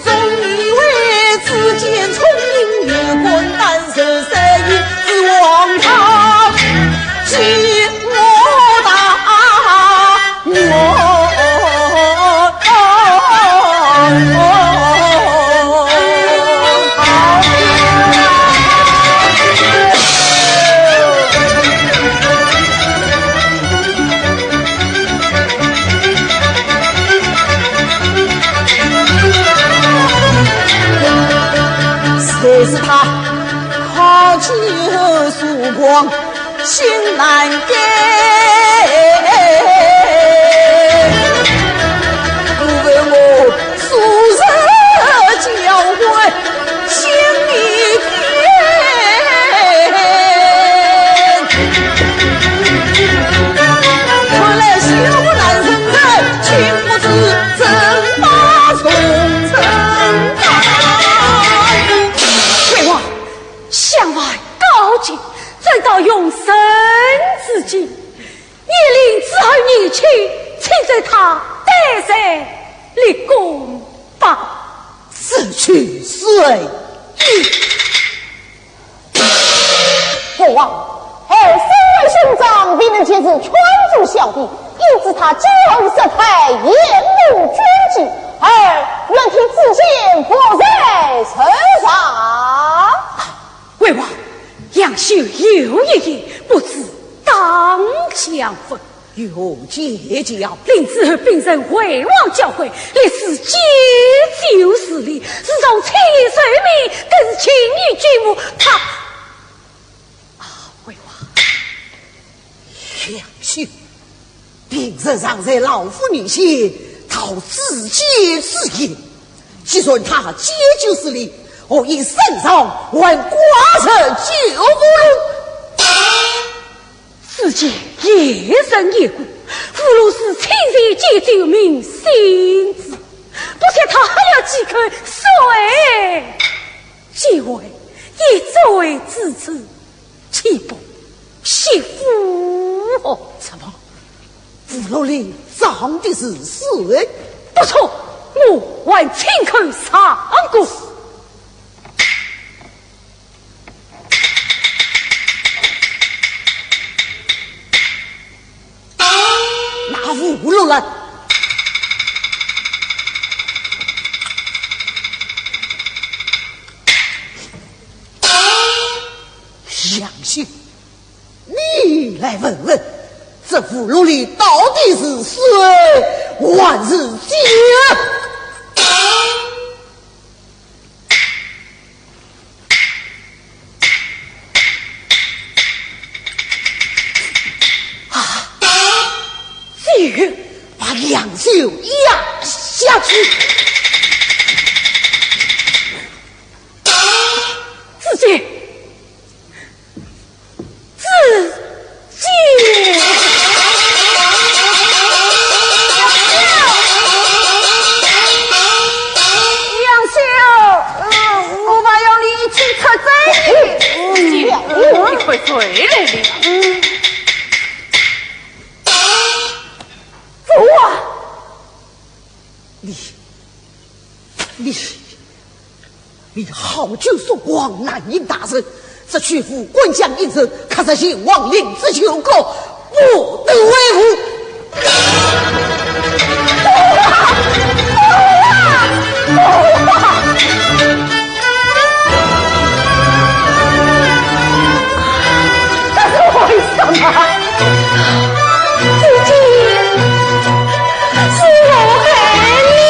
总以为子建聪明，有官担受，三年之王他见我大我。 谁知他看见曙光心难改，不问我数十交关心一变。 看来小男人情不自禁，马上成啊。魏王，相犯告急，怎到用人之境？严令伺候年轻，请将他带上立功吧。此去谁？ 父王，儿身为兄长，未能及时劝阻小弟，因此他酒后失态，言语捐计，儿愿替子建伏在楼上。魏王，杨修有一言，不知当相否？ 有见教。令子和兵人回望交会，立誓解救势力，自从亲眼受命，更是情义举目，他……啊，魏王。杨修，平日常在老夫人前道子建之言，既然他解救势力，何以身上还挂着救父箓？ 子建也曾言过，父箓是亲手解救命星子，不想他喝了几口水，竟会一醉至此，岂不惜父哦？怎么，父箓里装的是水？不错，我还请看上官。拿符箓来。杨修， 你来问问，这符箓里到底是水还是酒？啊，酒！把杨修压下去。子建， 子建。杨修，呃，我们要你一起出征。子建，你快回来了。父王。你，你， 你好酒说光，难应大人，这曲府官将应酬，可是先王令旨求告，不得违误。这是为什么？子建，是我害了你。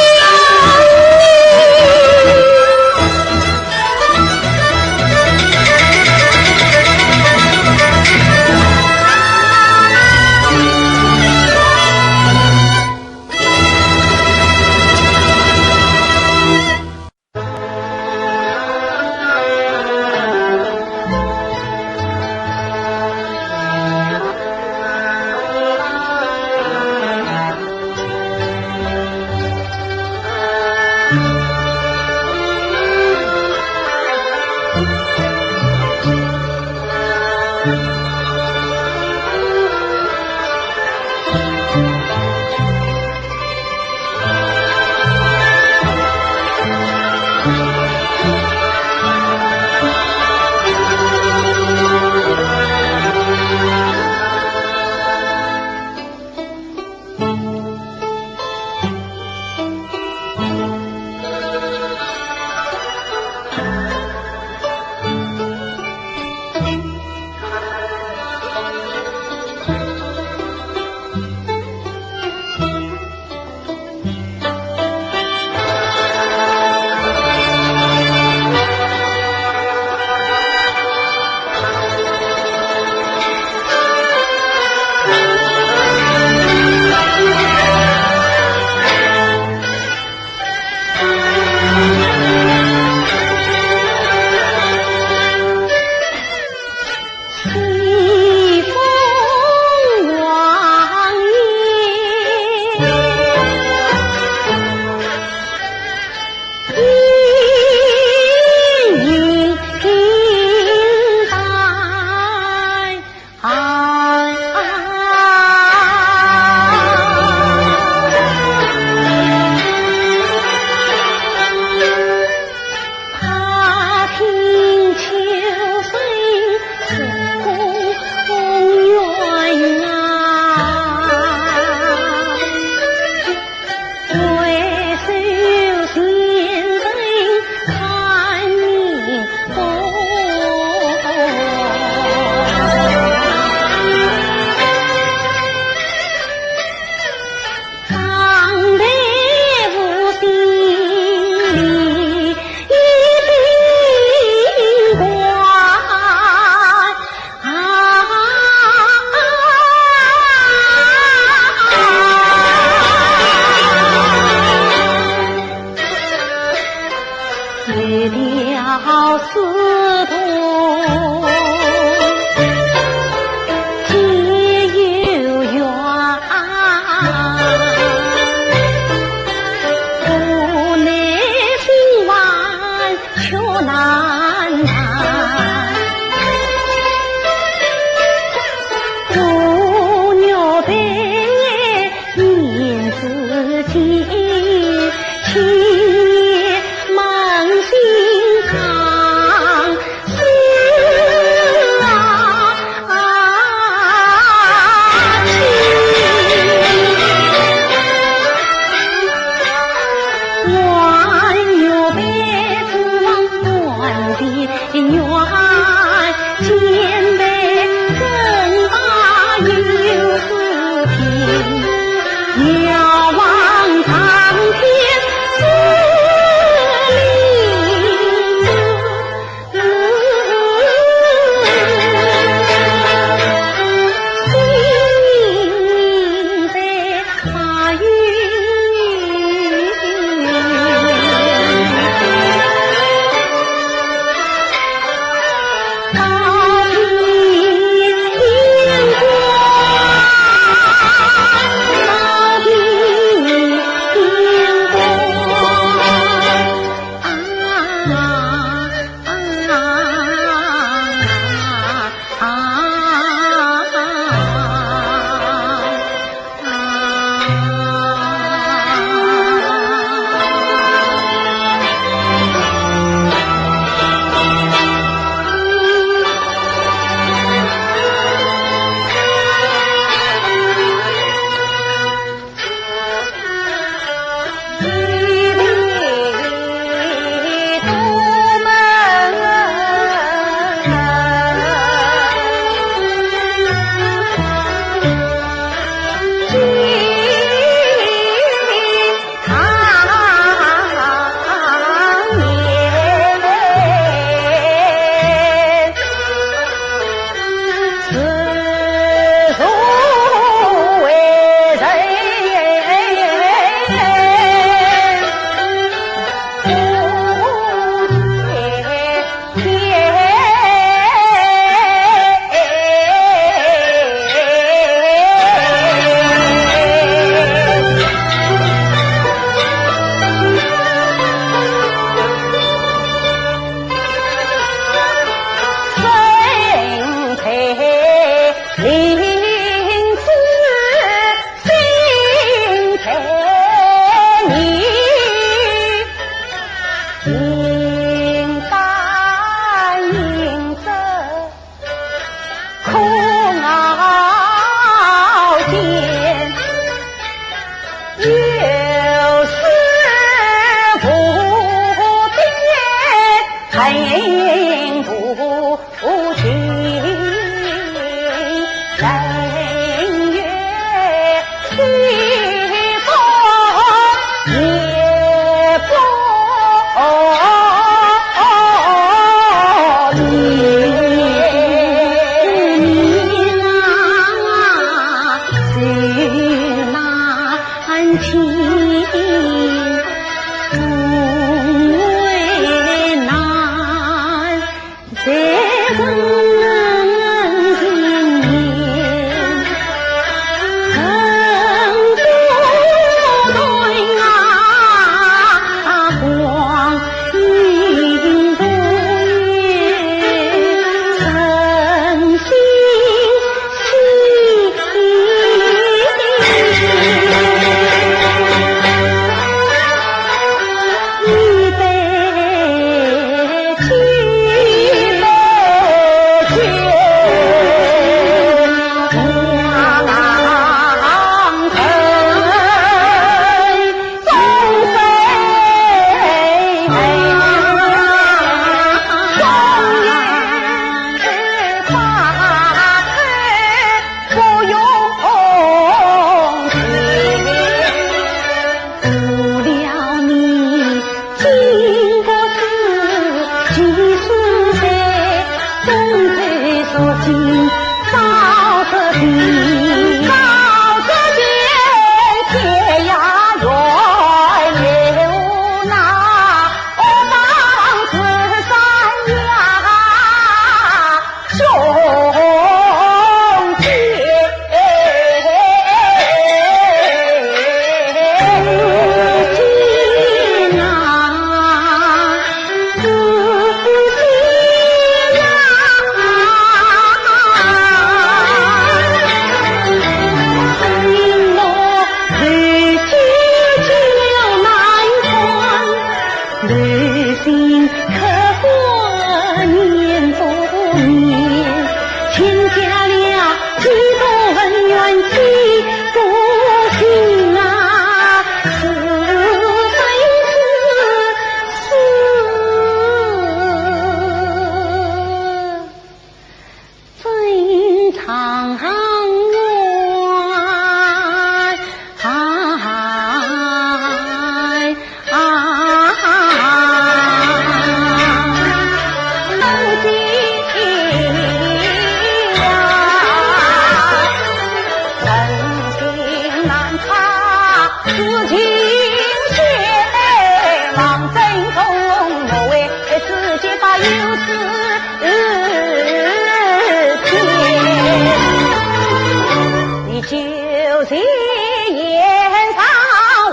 你就是言上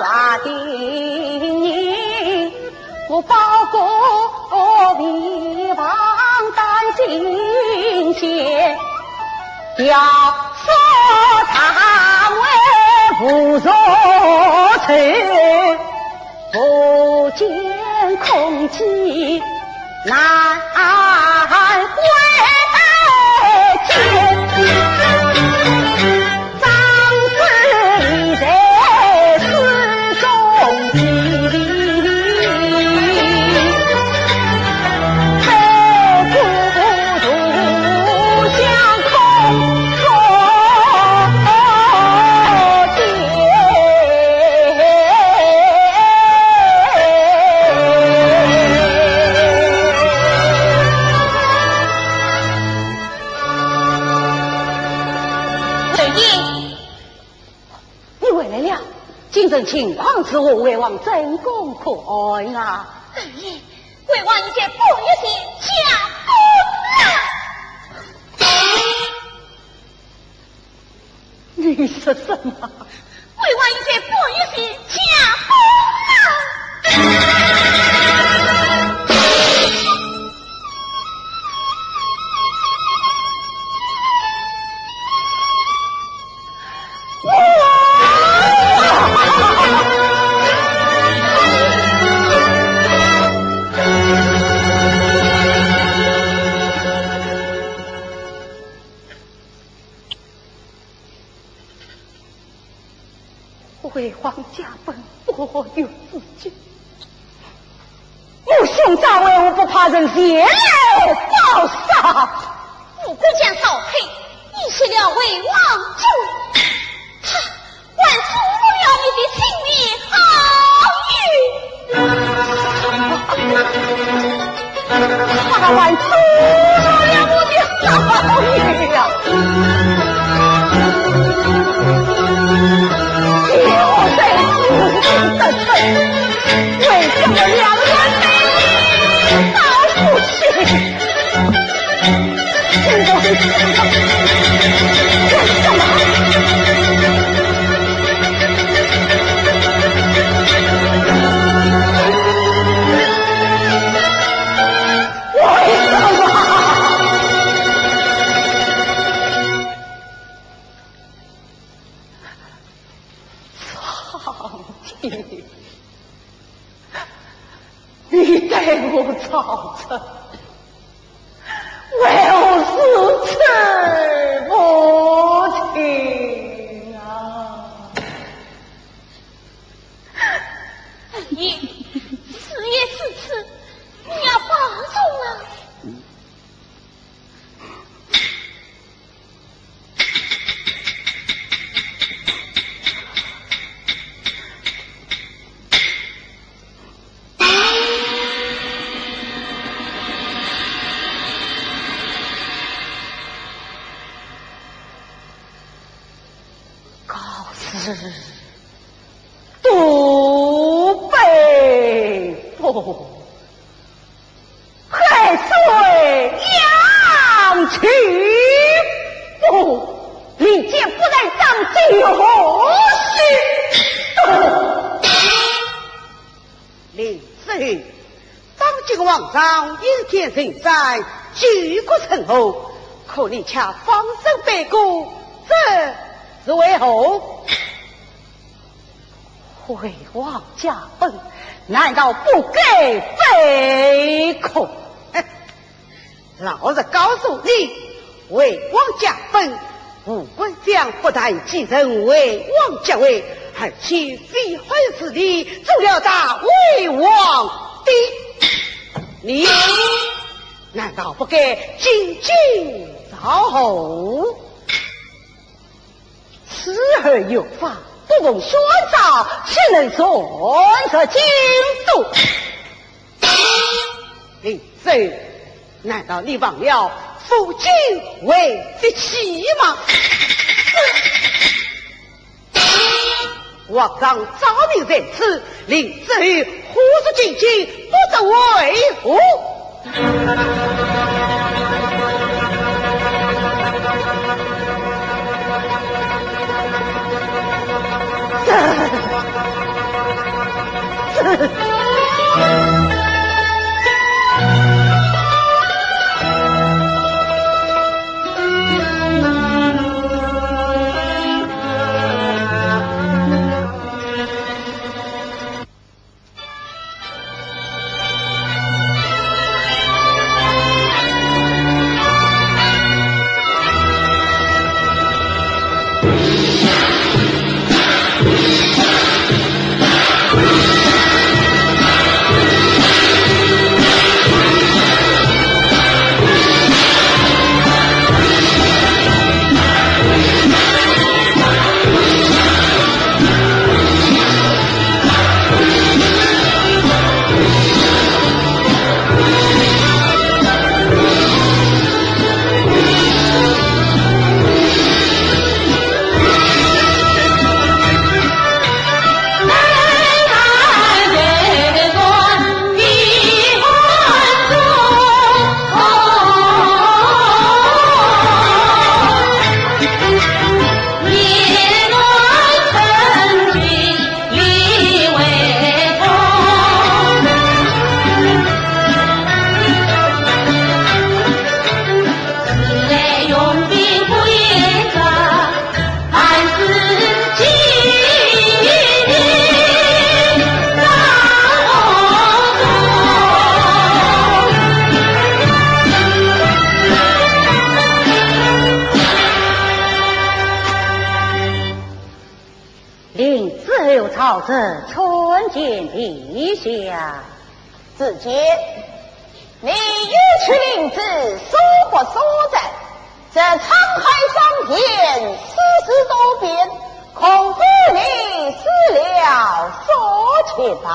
话的人，我包裹皮房担进前，要说他为父所求。 不见空气难归见，张氏立在书中间，悲苦独相共。 二爷，你回来了，京城情况如何？魏王怎样看啊？二爷，魏王已在半月前驾崩了。 你说什么？魏王已在半月前驾崩了。魏王驾崩，不由自己。我兄长为何不派人前来报丧？吴国将曹丕，你失了魏王之位，他 还侮辱了你的青面好友。他还侮辱了我的好友呀！叫我在此不得生，为什么两人都不信？ 苍天！ 你待我曹操，为何如此无情啊？二爷，事已至此，你要保重啊！ 告辞。 都背负，海水扬起，不，利剑不在掌，九死。林子厚，当今皇上应天神山，救国成后，可你却放生背锅，这是为何？ 魏王驾崩，难道不该悲哭？老实告诉你，魏王驾崩，吴国将不但继承魏王爵位，而且废汉自立，做了大魏皇帝。你难道不该进京造后？ 此后有法，不奉宣诏，岂能擅自进都？林子厚，难道你忘了夫君为的妻吗？皇上昭明在此，林子厚何足进京，不知为何？令子后朝着，参见陛下。子建，你与令子素不相识，这沧海桑田，世事多变，恐怕你失了所情吧。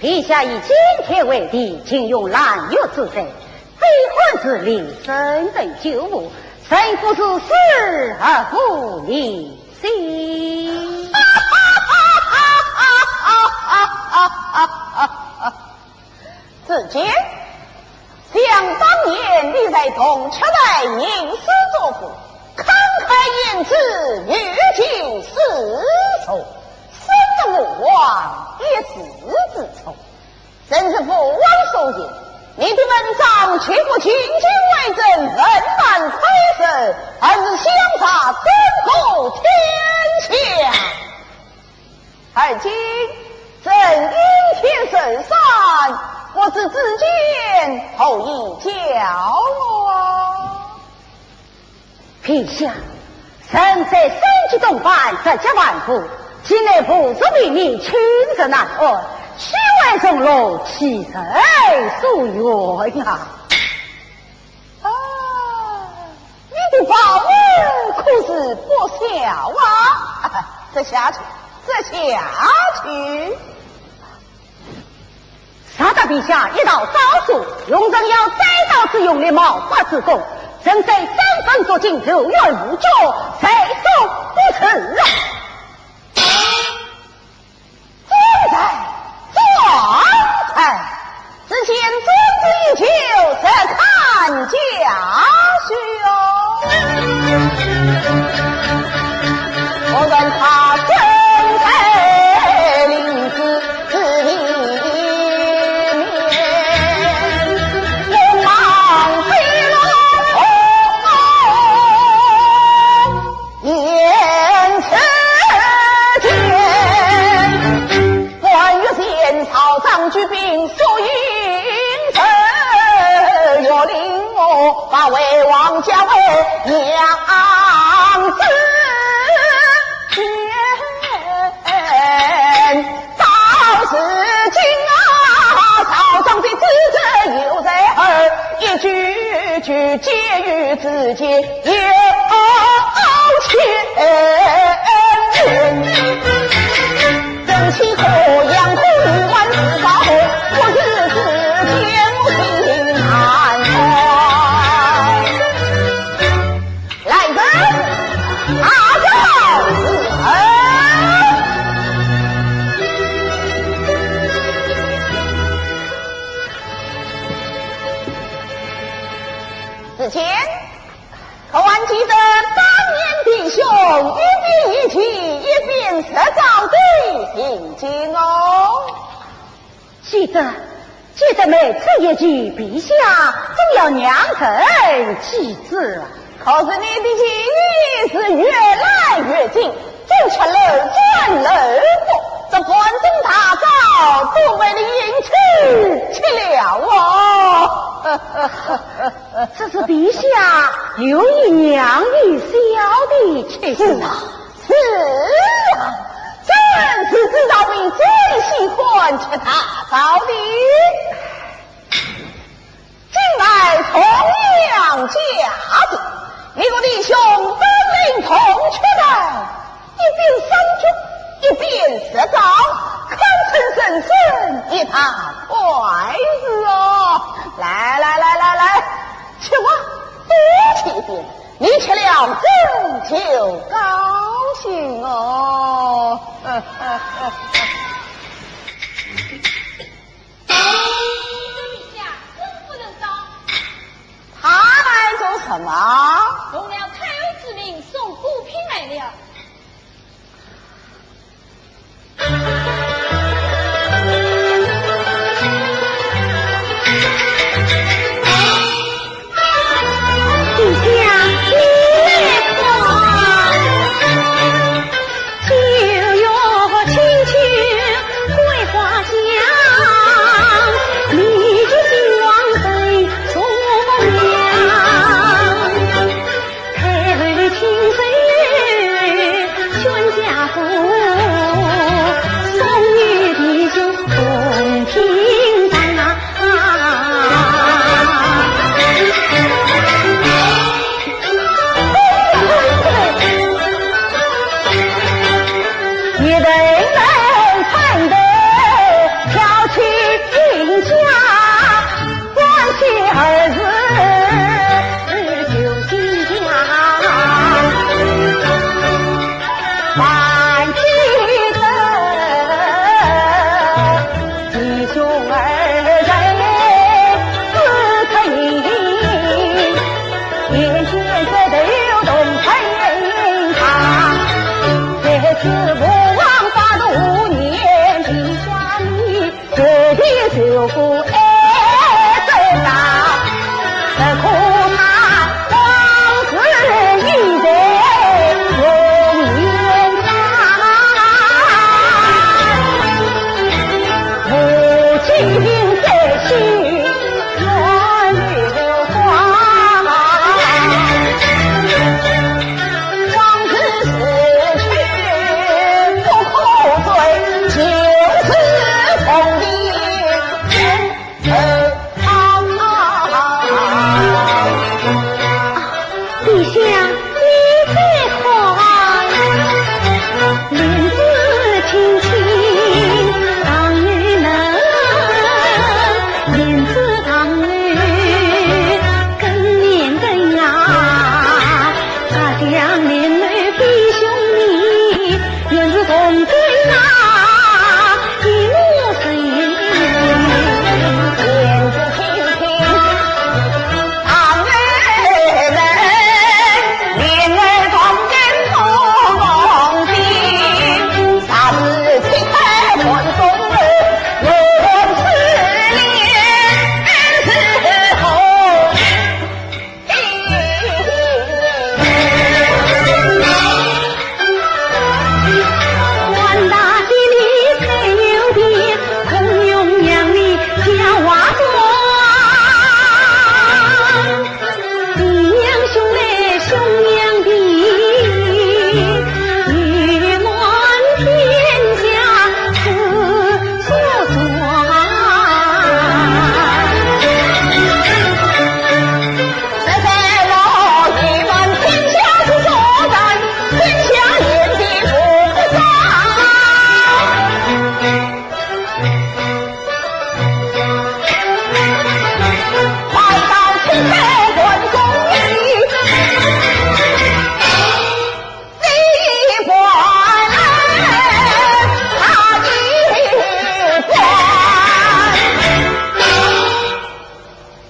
陛下以今天为题，请用兰月之水，杯换之礼，升等酒壶，神不知死而无礼兮。子建，想当年你在铜雀台吟诗作赋，慷慨言辞，语尽诗书，深得吾皇一时之宠。 真是父王所言，你的文章岂不尽尽为朕，文坛开盛，而是香茶争夺天下。而今朕应天受禅，不知子建何以教我？ 陛下，臣在三尺东板，直击万户，近来无事便秘，寝食难安，虚怀上落，岂在所愿啊？啊，你的抱负可是不小啊！这下去，这下去。 若得陛下一道诏书，容臣要斩道之用，立毛发之功，臣在三分作尽，如愿无缺，在所不辞啊！忠臣，忠臣，子建遵旨已久，实堪嘉许哦。进京哦。既然，既然妹子一去，陛下总要让人进京啊。可是你的行李是越来越紧，总是漏转漏过，这半顿大早都被你硬吃去了哦。这是陛下有意让你小的去。是啊，是啊，正是知道你最喜欢吃大早的。近来重阳佳节，你我弟兄本领同出来，一边赏菊，一边食糕，堪称人生一大快事哦。来来来来来，吃吧，多吃一点，你吃了真就高兴哦。他来做什么？奉了太后之命，送果品来了。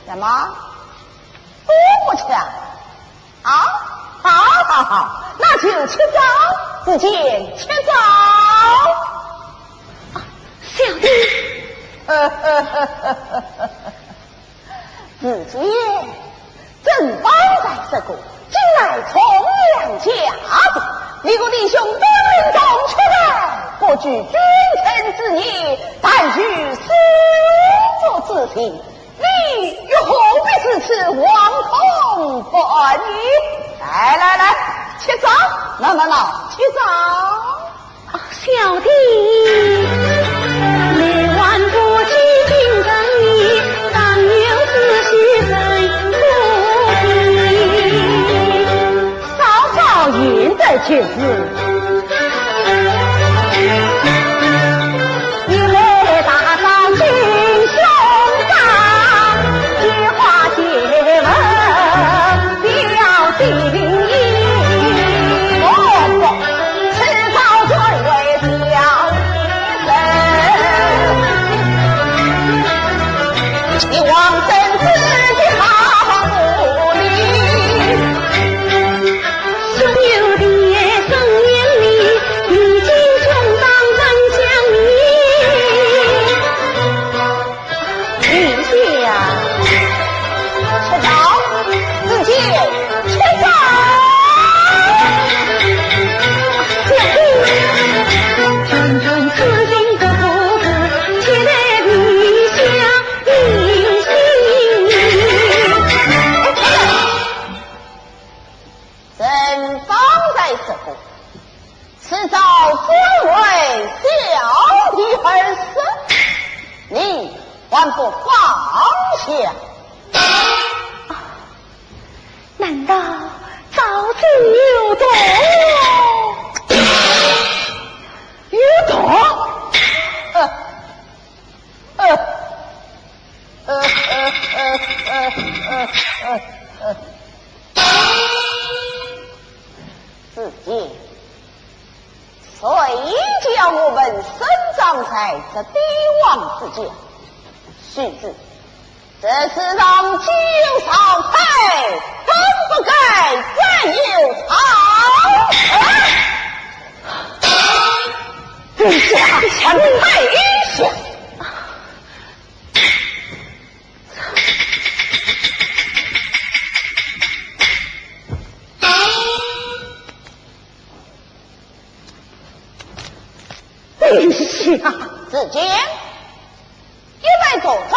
什么？都不吃啊？啊，好，好，好，那就吃早，只见吃早。子建，正方才说过，近来重阳佳节，你我弟兄本应同出山，不拘君臣之义，但求师伯之情，你又何必如此惶恐不安呢？来来来，吃酒，慢慢来，吃酒。 啊，小弟。少少言得其事。 臣方才说过，此招专为小弟而设，你还不放下？难道招子有毒？有毒？呃，呃，呃，呃，呃，呃，呃。 子建，谁叫我们生长在这帝王之家？须知，这世上既有少才，更不该再有草寇。陛下，陛下，陛下。 陛下。子建，一杯浊酒，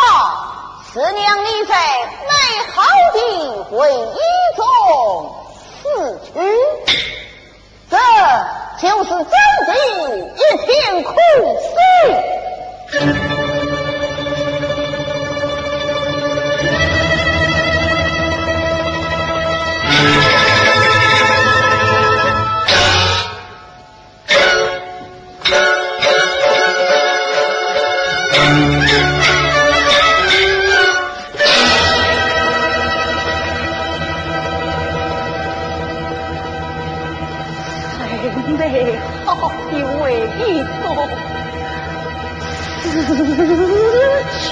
是让你在美好的回忆中死去。 这就是真正一片苦心。谁美好的回忆中死去？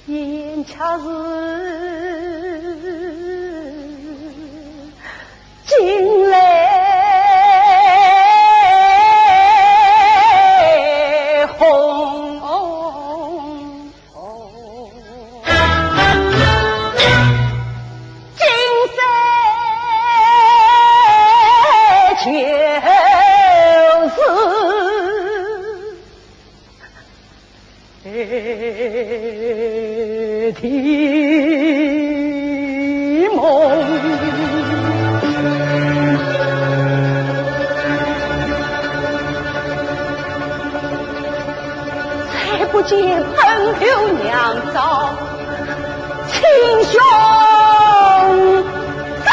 眼却是惊雷轰。今生就是 的梦。再不见朋友娘招， 亲兄长，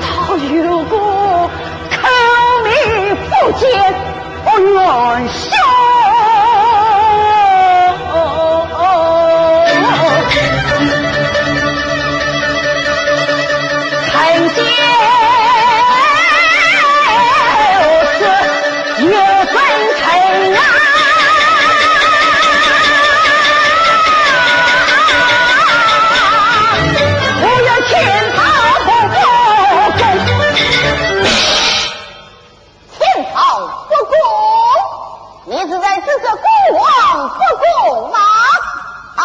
倒有个口面不见，哦，冤兄。 曾经是有指责孤王不公吗？好，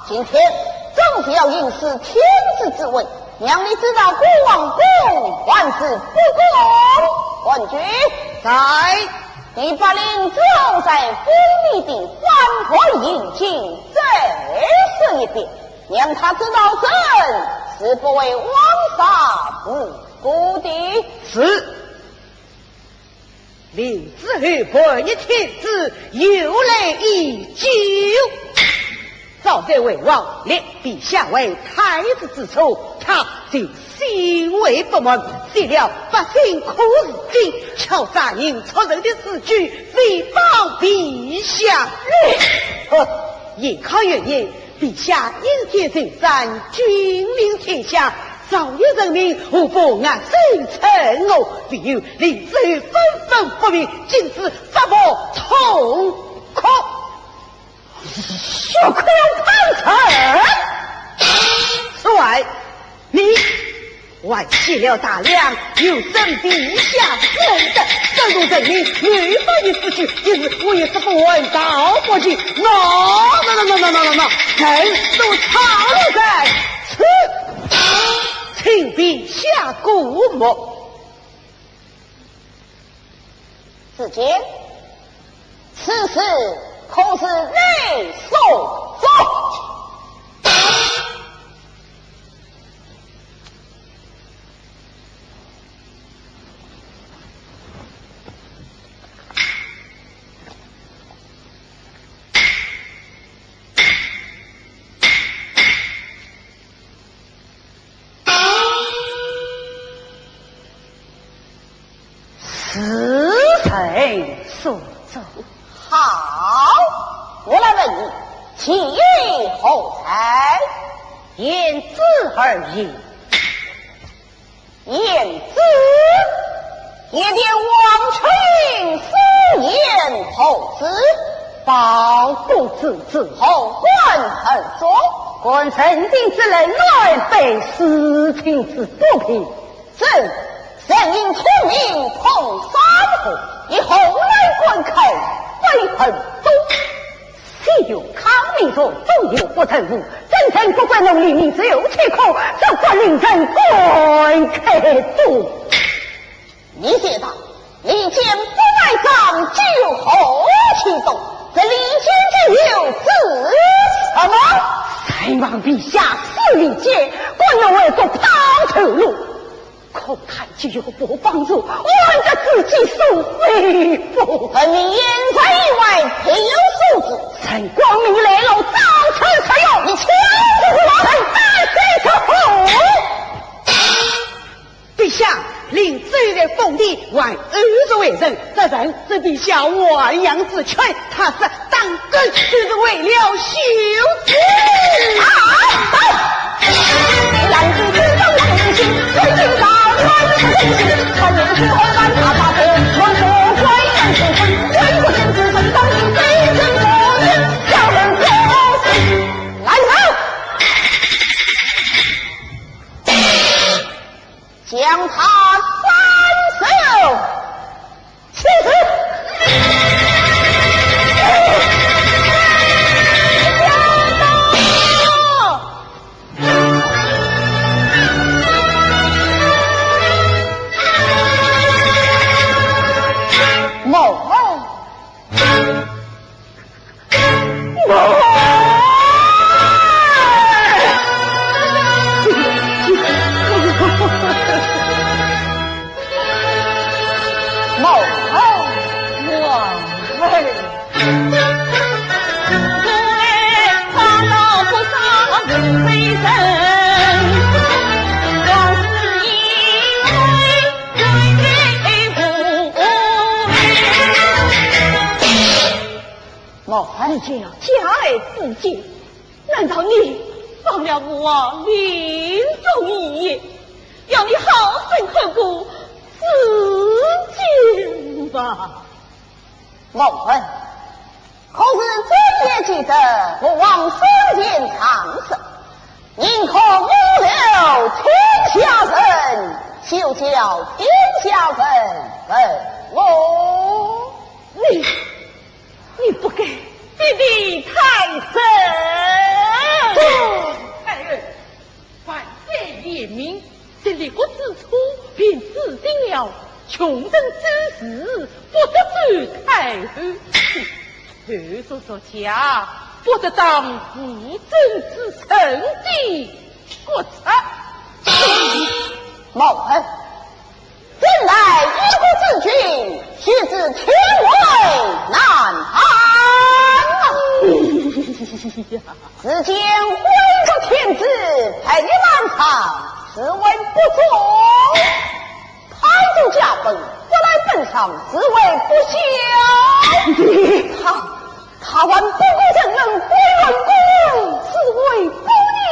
今天总是要行使天子之威，让你知道孤王公还是不公。文举，在。你把令旨在封地的反叛行径再说一遍，让他知道朕是不会枉杀无辜的。是。 令子后叛逆天子，由来已久。早在魏王立陛下为太子之初，他就心怀不满，设了百姓苦事经，敲诈人出人的事据，诽谤陛下。呃，严康元年， 陛下因奸成斩，君临天下，朝野人民无不恶手趁恶，唯有令子后愤愤不平，今日发暴痛哭，血口喷人。此外，你 还写了大量有损陛下私德、伤害人民、违法的事据，今日我也是不问道不齐。喏，喏，喏，喏，喏，喏，喏，人都藏了在此，请陛下过目。 子建，此事可是你所作？是臣所作。好，我来问你，其意何在？言之而已。 言之，叶殿王秋饮私盐何事？包公之子。何官何职？观人品之人，乃被私情之不平。朕，人因天命碰山河，以后来观看，悲恨多。 西有康明殿，东有护城河，征程不归，弄里民只有乾坤，这个令人感慨不。你写道，利剑不外张，酒后气动，这利剑之有指什么？谁望陛下使利剑，管我为做抛头路。 可叹酒后不帮助，枉得自己所非不。臣民眼在以外，别有所指。朕光明磊落，早晨才有。你枪是什么？臣胆虽如虎。陛下，令子后在封地，还偶然为人，这人是陛下豢养之犬，他是 当真就是为了羞耻。啊！来人！将他斩首！ 毛孩儿，你这样假爱子建，难道你忘了父王临终遗言，要你好生刻苦思建吧？毛孩儿，可是朕也记得父王生前常说，宁可我留天下人，休叫天下人恨我。你功臣之事，不得奏太后。后座作驾，不得当无证之臣的国策。某儿，近来一国之君，须知天威难安。呀，子建威震天子，被南朝，是为不忠。 派人加本，不来奔丧，是为不孝。他，他还不顾人恩，归乱宫，是为不义。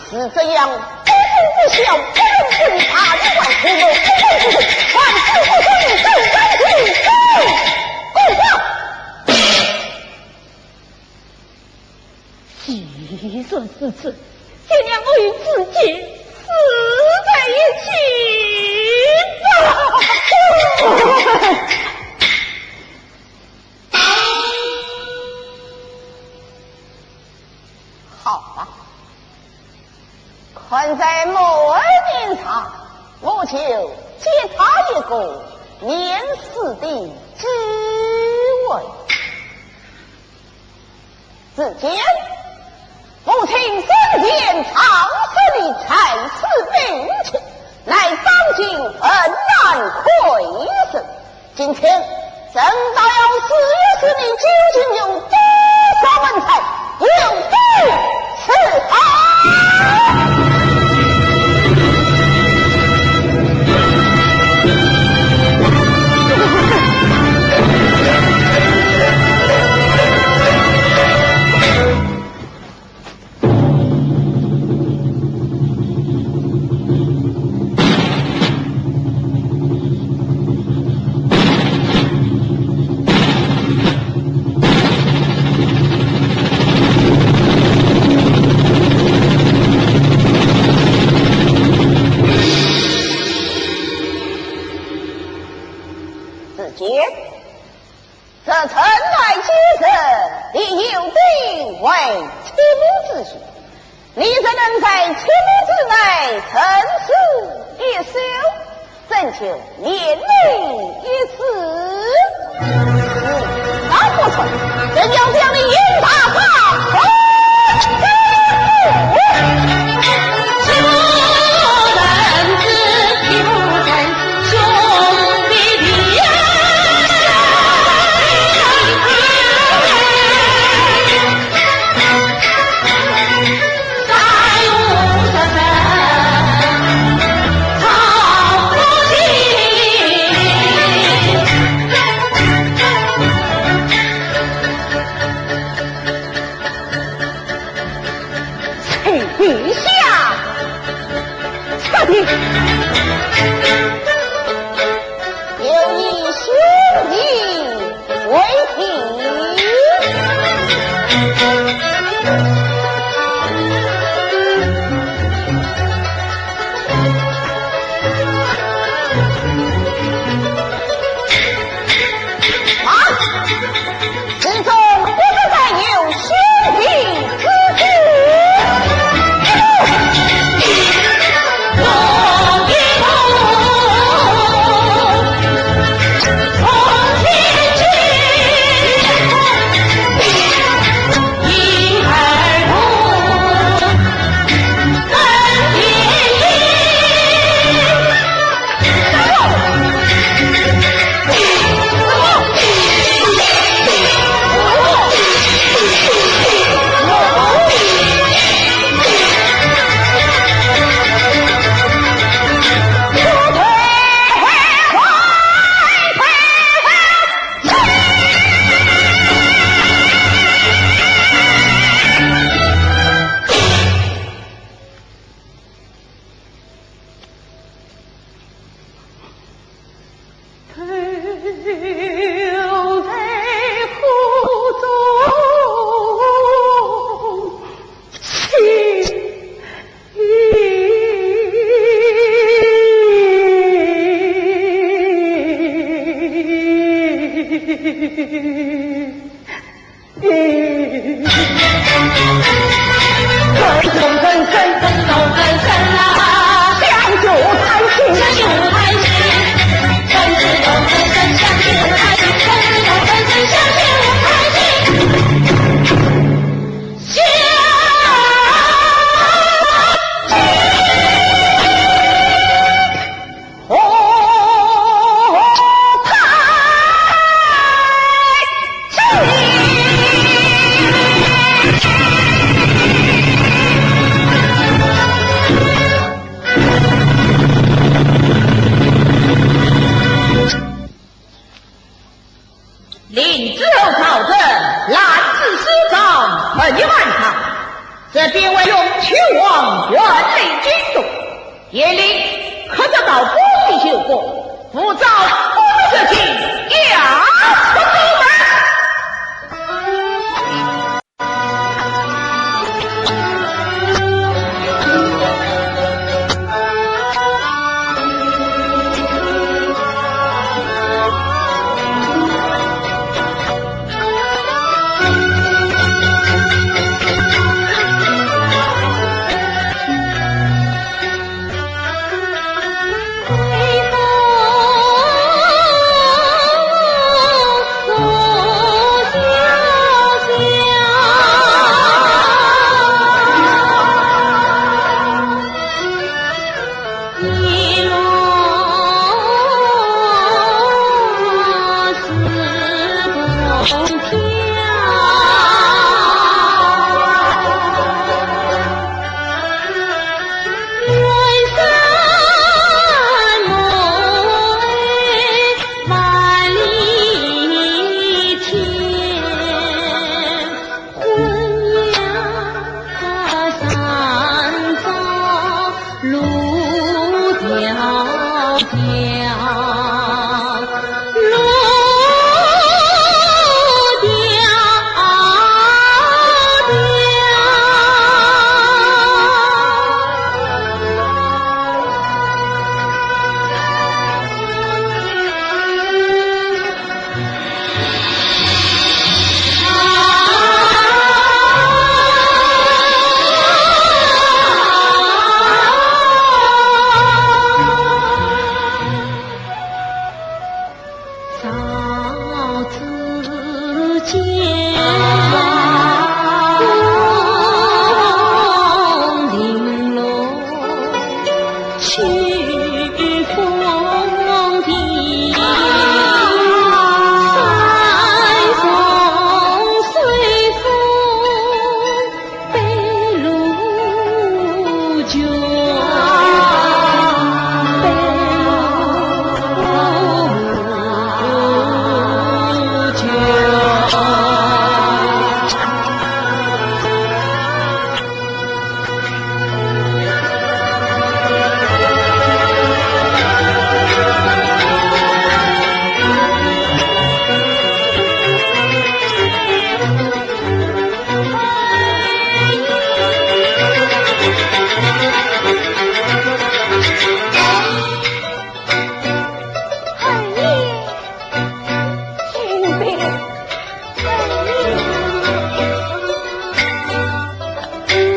是这样，不忠不孝，不仁不义，他是为父母，不为子孙，还不如不忠，不仁不义，滚滚滚！ 既然如此，就让我与子建死在一起吧。好吧，看在某儿面上，我就给他一个免死的机会。 子建，父亲生前常说你才思并茂，乃当今危难困顿。今天，正道要试一试你究竟有多少文才，有多此好。 子建，这城外之人，你有的为妻母之许，你怎能在妻母之内生死一宿？怎就免你一死？你若不从，朕要将你严打八十。跪下！有你兄弟为凭。啊！ 此中不得再有兄弟之子。令诸侯朝臣，拦住苏张，问一问他，这边为用丘王远离京都，严令刻折道观的修复，勿照我的事情，押出宫门。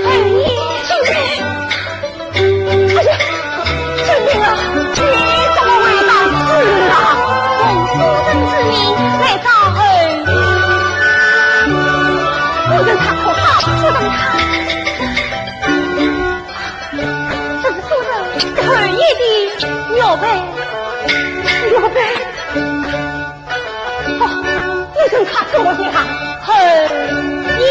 哎呀，救命！哎呀，救命啊！你怎么会到此啊？奉苏人之命来找侯爷。夫人她可好？夫人她……这是苏人侯爷的玉佩，玉佩。 哦，你跟他说一下，侯爷。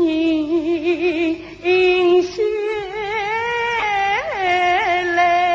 停下来。